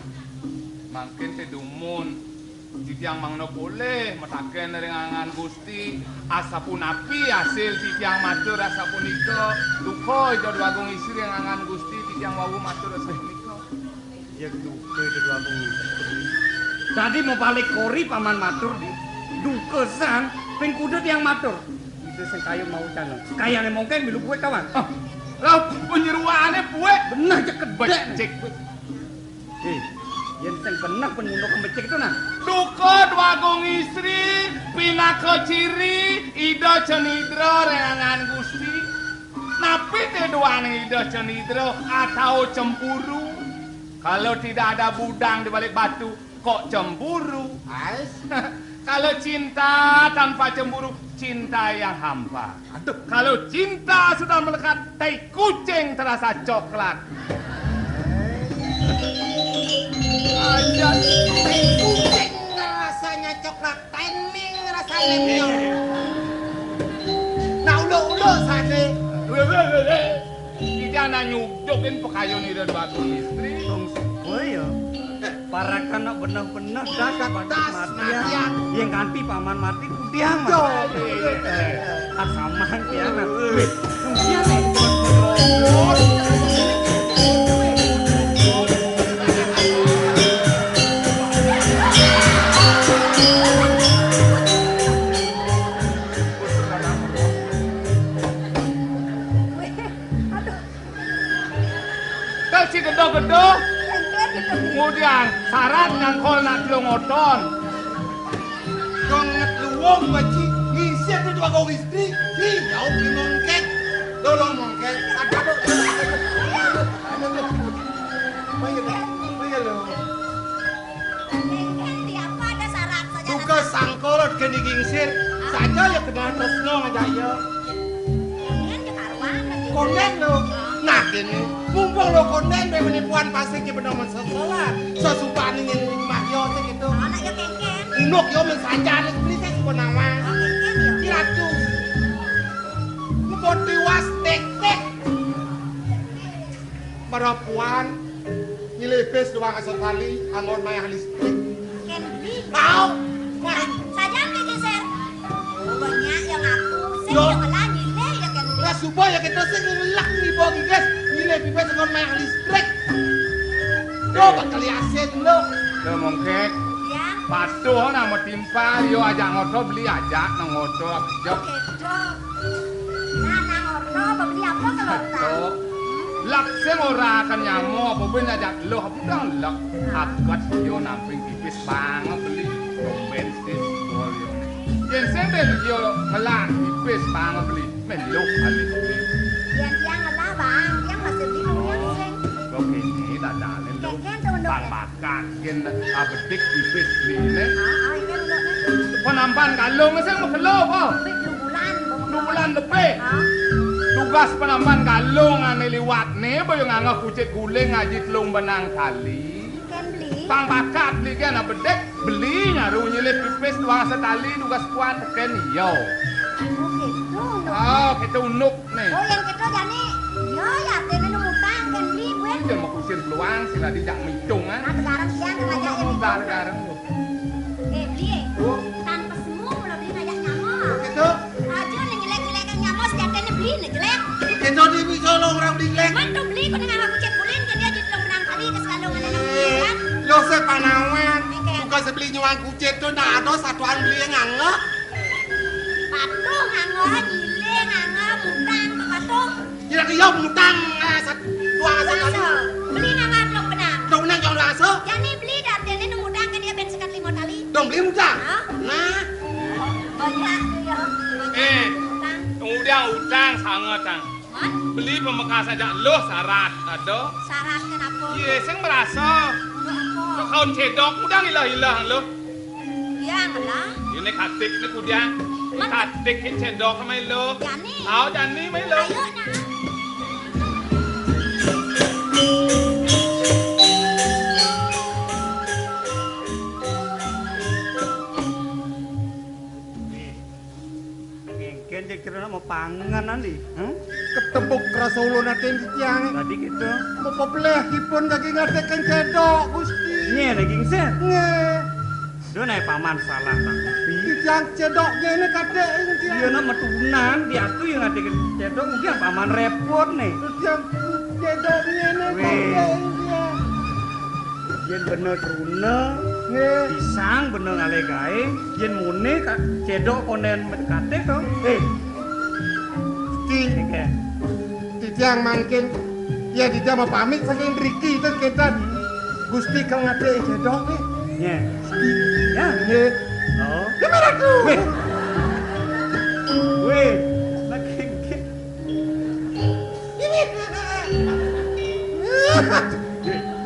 Mangkin té dumun. Titiang mangda polih mataken ring angan Gusti, asapunapi asil titiang matur asapunika, duka Ida Déwa Agung Istri ring angan Gusti, titiang wau matur asapunika. Ya duka Ida Déwa Agung Istri. Dadi mabalik kori paman matur di. Duka san, ping kuda tiang matur. Ida sing kayun mau cana. Kayané mongkeng milu buik kawan. Ah, lah, panyeruané buik. Beneh cekek becik. Becik. Eh, yén sing beneh pun mundur kembecik to, nah. Duka Déwa Agung Istri, pinaka ciri Ida Cenidra ring angan Gusti. Napi té duaning Ida Cenidra atau cemburu? Kalau tidak ada budang di balik batu, kok cemburu? Ais. Kalau cinta tanpa cemburu, cinta yang hampa. Aduh. Kalau cinta sudah melekat, tai kucing terasa coklat. Aja tai kucing rasanya coklat, tai ming rasanya miong. Nah, uluk-uluk sané. Kita nak nyudukin pekayun Ida Déwa Agung Istri. Tong suba ya. Parakan nak beneh-beneh das, das, das, mati ya. Mati ya. Yang kanti paman mati kudiang, Mas. Yo. Eh, eh, eh. Asaman ya, Mas. Wih, kudiang, eh. Wih, aduh. Kal si gedha-gedha. Kemudian syarat nyangkol nak telung oton. Dong ngetluwung baci ngisir di dua gong istri. Hi, jauh di mongket. Tolong mongket. Aduh, aduh, aduh, aduh. Ayo, ayo, lo. Tugas sangkol keni gingsir. Saja ya kenal tresno ngajak ya. Konden lo. Nah, kene. Mumpung lo konden, be menipuan pasti ki bener menseselan. Sesupane ngene ning Mahya sing gitu. Anak ya kengken. Unuk yo men saja anak beli sing penawang. Kengken ya. Kiratu. Ngepon tiwas tek-tek. Marapuan nyilih bis doang asa tali anggon mayah listrik. Kén beli. Mau. Wah. Sajan ké geser. Banyak yang ngaku, sing yo, yang ngelah nyilih ya kén beli. Lah suba ya kita sing ngelak nibo giges nyilih bis anggon mayah listrik. Yo bakal asin lo. Lo mongkek. Ya. Patuh nama timpal yo ajak ngoto beli ajak nang ngoto. Jok. Oke, jok. Nah, nang orta bebeli apa kalau tak? Lak sing ora akan nyamo apa ben ajak lo budang lak akat yo namping tipis banget beli. Tumben sis bol yo. Yen sing ben yo ngelak tipis banget beli. Meluk alis beli. Yen tiang ngelah, Bang, tiang masih bingung yang sing. Kok ini dadane lo. Keken tuh, Bang, Bang. Kagen abedik tipis beli ne. Ah, ah, ini udah. Penampan kalung sing makelo apa? Lebih dua bulan, Bang. Dua bulan lebih. Ah. Tugas penampan kalung ane liwat ne, boyo nganggah kucit guling ngaji telung benang tali. Ken beli. Pang bakat beli ken abedik, beli nyaru nyilip pipis tuang setali tugas puan teken iyo. Oh, gitu. Oh, kita unuk nih. Oh, yang kita jani. Ya, ya, artinya nu mutang kan beli gue. Jangan mau kusir peluang, sila dijak mitung, ah. Nah, sekarang siang kan aja yang mitung. Bareng-bareng. Eh, beli, eh. Oh. Tanpa semua, kalau beli ngajak nyamuk. Gitu. Aja nih jelek-jelek kan nyamuk, sejatinya beli nih jelek. Kita di Solo orang beli jelek. Man tuh beli, kau dengan aku cek kulin, kan dia jadi belum menang kali ke sekalung ada Eh, kan. Lo sepanawan. Oke. Bukan sebeli nyuang kucing tuh, nah, ada satuan beli yang nganggep. Patuh, nganggo, nyile, nganggo, mutang, patuh. Kira iya mutang, ah, sat-, dua asa kali. Beli nganggo amplop benang. Dong nang jong dua asa. Jani beli dar jani nu mutang ke dia ben sekat lima tali. Dong beli mutang. Hah? Nah. Banyak tuh ya. Banyak Eh, mutang. Udah utang sangat, Tang. Hah? Beli pamekasné jak luh syarat, ada. Syarat kenapa? Iya, sing merasa. Untuk apa? Kok kaun cedok, udah ilah-ilah luh. Yang lah. Ini katik ni kudiang. Man- Katik ini cedok sama luh. Jani. Tahu jani sama luh. Ayo, nah. Ngengken cek cerita mau pangan nanti. Hmm? Ketebuk rasa ulun atin di tiang. Tadi gitu. Mau pepeleh kipun kaki ngadekan cedok, Gusti. Nye, daging sen. Nye. Duh, naik paman salah, Bang. Di tiang cedok nye ini kadek ini tiang. Iya, nak metunan, diatu yang ngadekan cedok, mungkin paman repot nih. Terus tiang cedok nye ini Weh. Kadek ini tiang. Yen bener truna, Nggih. Pisang bener ngalih gaé, yen muni ka-, cedok konden mendekate to. Eh. Gusti, Nggih. Titiang mangkin, ya titiang mau pamit saking mriki terus kinten. Gusti kang ngadek cedok nih. Nggih. Ya. Nggih. Oh. Gimana tuh? Weh. Weh. Lagi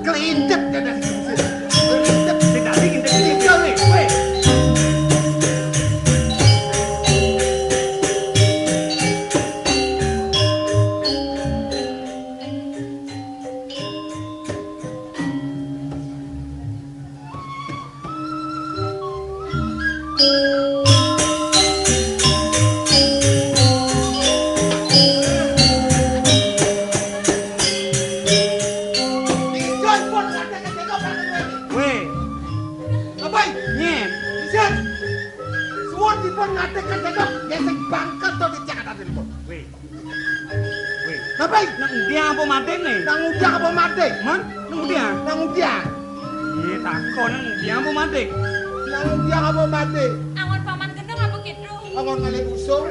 Kelintip dadi. Kelintip. Sing dadi ngintip-ngintip, weh. Weh. Weh. Apa? Nyen. Isin. Suwun dipun ngadegaken dados gesek bangket to di Jakarta Timur. Weh. Weh. Napa? Nang udiang apa mading nih? Nang udiang apa mading? Man? Nang udiang? Nang udiang. Iya, takon nang udiang apa mading? Nang udiang apa mading? Angon paman gendeng apa kidul? Angon ngalih busung.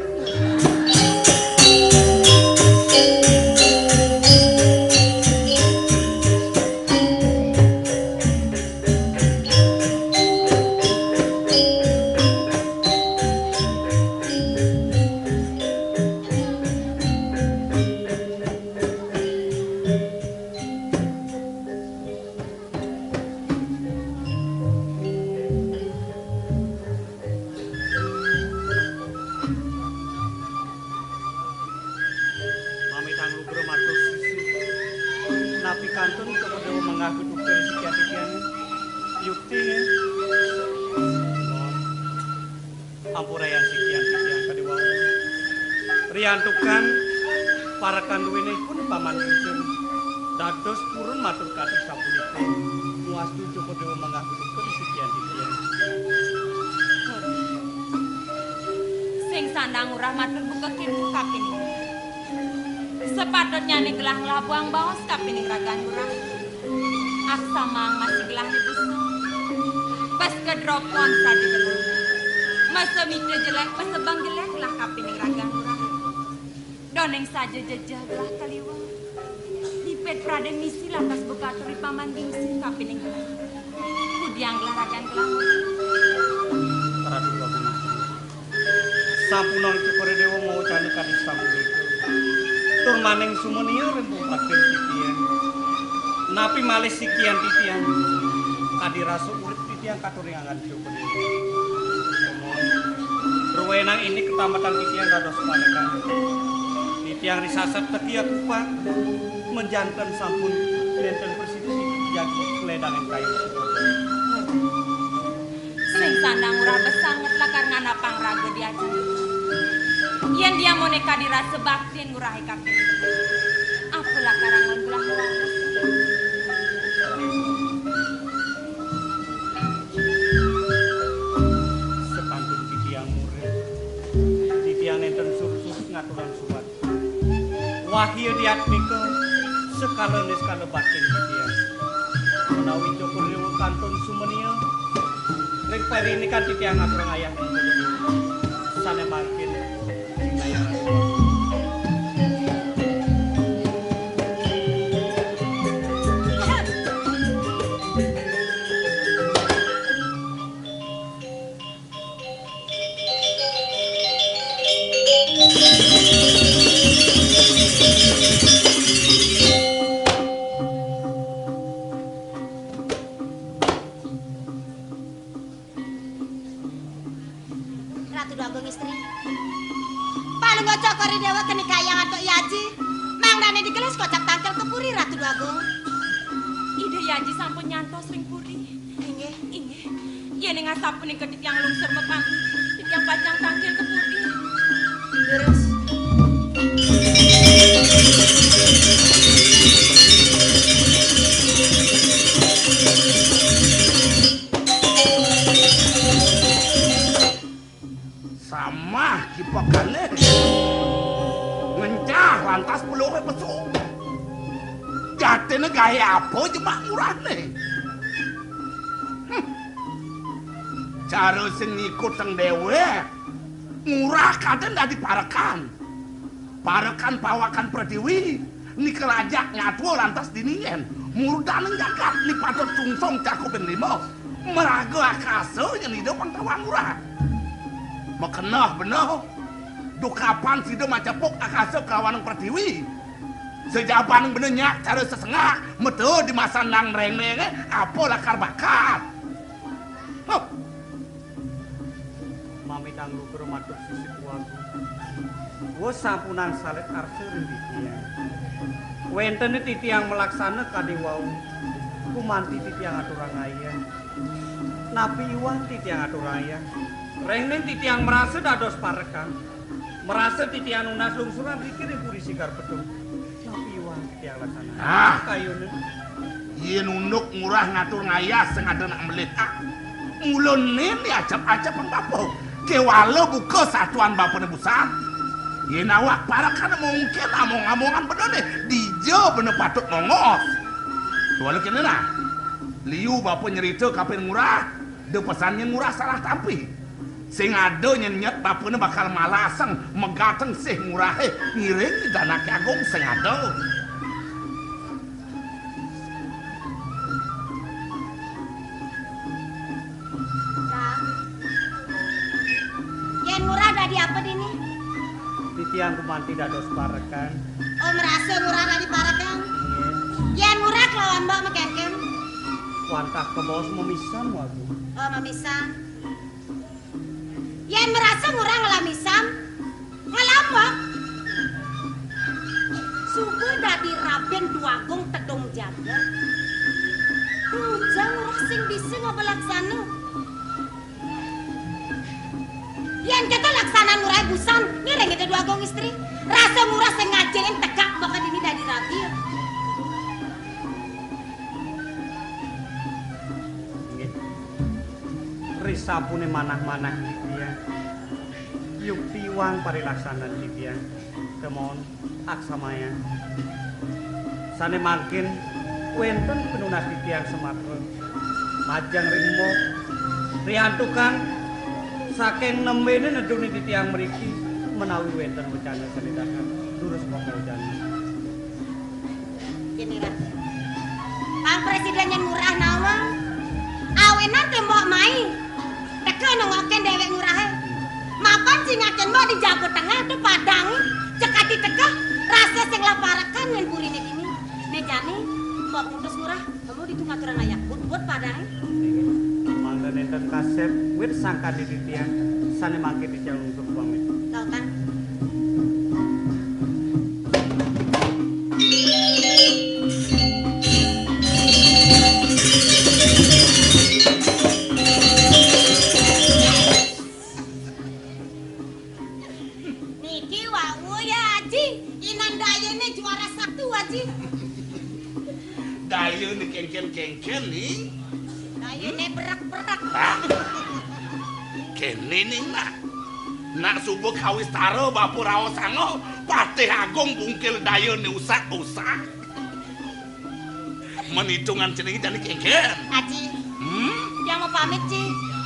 Pamit anglugra matur susu. Napi kantun Cokor Dewa manggah geduk dari sikian titiang? Yukti, nggih. Ampurayang sikian titiang kadi wau. Riantukan parekan duwinipun Paman Gingsin dados purun matur kati sapunika. Muastu Cokor Dewa manggah geduk dari sikian titiang. Sing sandang urah matur buka kintu kapining. Sepatutnyané gelah nglabuang baos kapining ragan urah. Aksamang masih gelah ni busung. Bas kedropon saja gelah. Masa mita jelek, masa bang jelek lah kapining ragan urah. Doning saja jejeh gelah kaliwang. Dipit pradé misi lantas buka turi Paman Gingsin kapining gelah. Kudiang gelah ragan gelah. Ratu Agung. Sampunang Cokor Dewa mawacana kadi sapunika. Tur maning sumenia ring pungkatin titiang. Napi malih sikian titiang? Kadi rasa urip titiang katuringan Cokor Dewa. Ruwenang ini ketamatan titiang dados panekan. Titiang risasat teki kupang. Menjanten sampun nenten prasida jagi keledangan kayu Cokor Dewa. Sing sandang urah besanget lakar nganapang raga di acara. Yén dia monéka dirasa baktin ngurahi kaping, apa lakar angon belah waras? Sepantun titiang murid, titiang nénten sursus ngaturang subat. Wahya diatmika, sekala niskala baktin titiang. Menawi Cokor Déwa kantun sumenia, ring pariné kan titiang ngaturang ayah sané mangkin. Ratu Déwa Agung Istri. Palungguh Cokor I Déwa keni kayang antuk I Aji. Mangdané digelis kocap tangkil ka puri, Ratu Déwa Agung. Ida I Aji sampun nyantos ring puri. Inggih. Inggih. Yéning asapunika titiang lungsur mapamit, titiang pacang tangkil ka puri. Leres. Samah kipekalih. Ngencah lantas peluré pesu. Jatiné gaé apa jemak ngurahné? Hm. Cara sing ngikutang déwék. Ngurah kadén dadi parekan. Parekan pawakan Pratiwi, nika rajak nyatua lantas dini yén murdaning jagat ni patut sungsung cakuping lima, maraga akasa yén ida pang tawang ngurah. Makeneh beneh, dukapan sida macepuk akasa kalawaning Pratiwi. Sajabaning beneh nyak cara sesengak, meta dimasan nang nrengné, apa lakar bakal. Huh. Mamitang lugra matur sisip wagu. Wus sampunang salit arsa ring titiang. Wénten titiang malaksana kadi wau. Gumanti titiang aturang ayah. Napi iwang titiang aturang ayah. Rengning titiang marasa dados parekan. Marasa titiang nunas lungsuran riki ring puri Sigar Petung. Napi iwang titiang laksana? Ah. Kayunan. Yén unduk ngurah ngatur ngayah sing ada nak melih, ah. Mula né acep-acep bapa. Kéwala buka satuan bapané busan. Yén awak parekan mungkin among-amongan bener né. Dija bener patut nongos. Kéwala kéné nah. Liu bapa nyerita kapin ngurah, da pesan nyén ngurah salah tampi. Sing ada nyén nyet bapané bakal malasang megateng sih ngurahé ngiring danaké agung sing ada. Kang, yén ngurah dadi apa dini? Titiang gumanti dados parekan. Oh, marasa ngurah dadi parekan? Nggih. Yén ngurah kelawan mbok makénkén? Wantah kabaos mamisan, Wagu. Oh, mamisan. Yén marasa ngurah ngelamisan, ngelambok. Suba dadi rabin Déwa Agung Tedung Jagat. Tujang ngurah sing bisa ngaba laksana. Yén kéto laksanan ngurahé busan, ngiring Ida Déwa Agung Istri. Rasa ngurah sing ngajilin tegak baka dini dadi rabin. Nggih. Risapuné manah-manah titiang. Yukti iwang parilaksanan titiang. Kemon, aksamayang. Sané mangkin wénten pinunas titiang samatra. Majeng ring mbok. Riantukan saking nembéné neduni titiang mriki menawi wénten wecana sané dahar. Durus pamawecana. Kéné, Rat. Pang Présidén nyén ngurah nawang. Awinan té mbok mai. Teka nengokin déwék ngurahé. Mapan cingakin mbok di Jago Tengah to padang. Cekati teka rasa sing laparekan nyén puriné dini. Né jani mbok ngutus ngurah. Kamu ditu ngaturang ayah. Put-put padang. Mangda nénten kasép, wit sangkan di titiang, sané mangkin titiang lungsur pamit. Lautang. Niki Ji. Daya ni kénkén-kénkén ni. Daya ni berak-berak. Hah? Kéné ning nak. Nak suba kawistara bapa raosanga, Patih Agung bungkil daya ni usak-usak. Menitungan cening jani kénkén. Aji. Hmm? Tiang mapamit, Ji.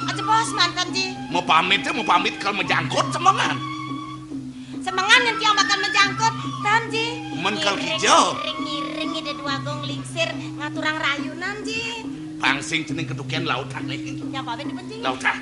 Aja bos manten, Ji. Mapamit, mapamit kal majangkut semengan. Semengan yang tiang bakal majangkut, tan, Ji. Men kal kija. Ngiring, ngiring, ngiring, ida dua gong lingsir ngaturang rayunan, Ji. Pangsing cening ketuken lautane. Tiang pamit, Ji. Lautah.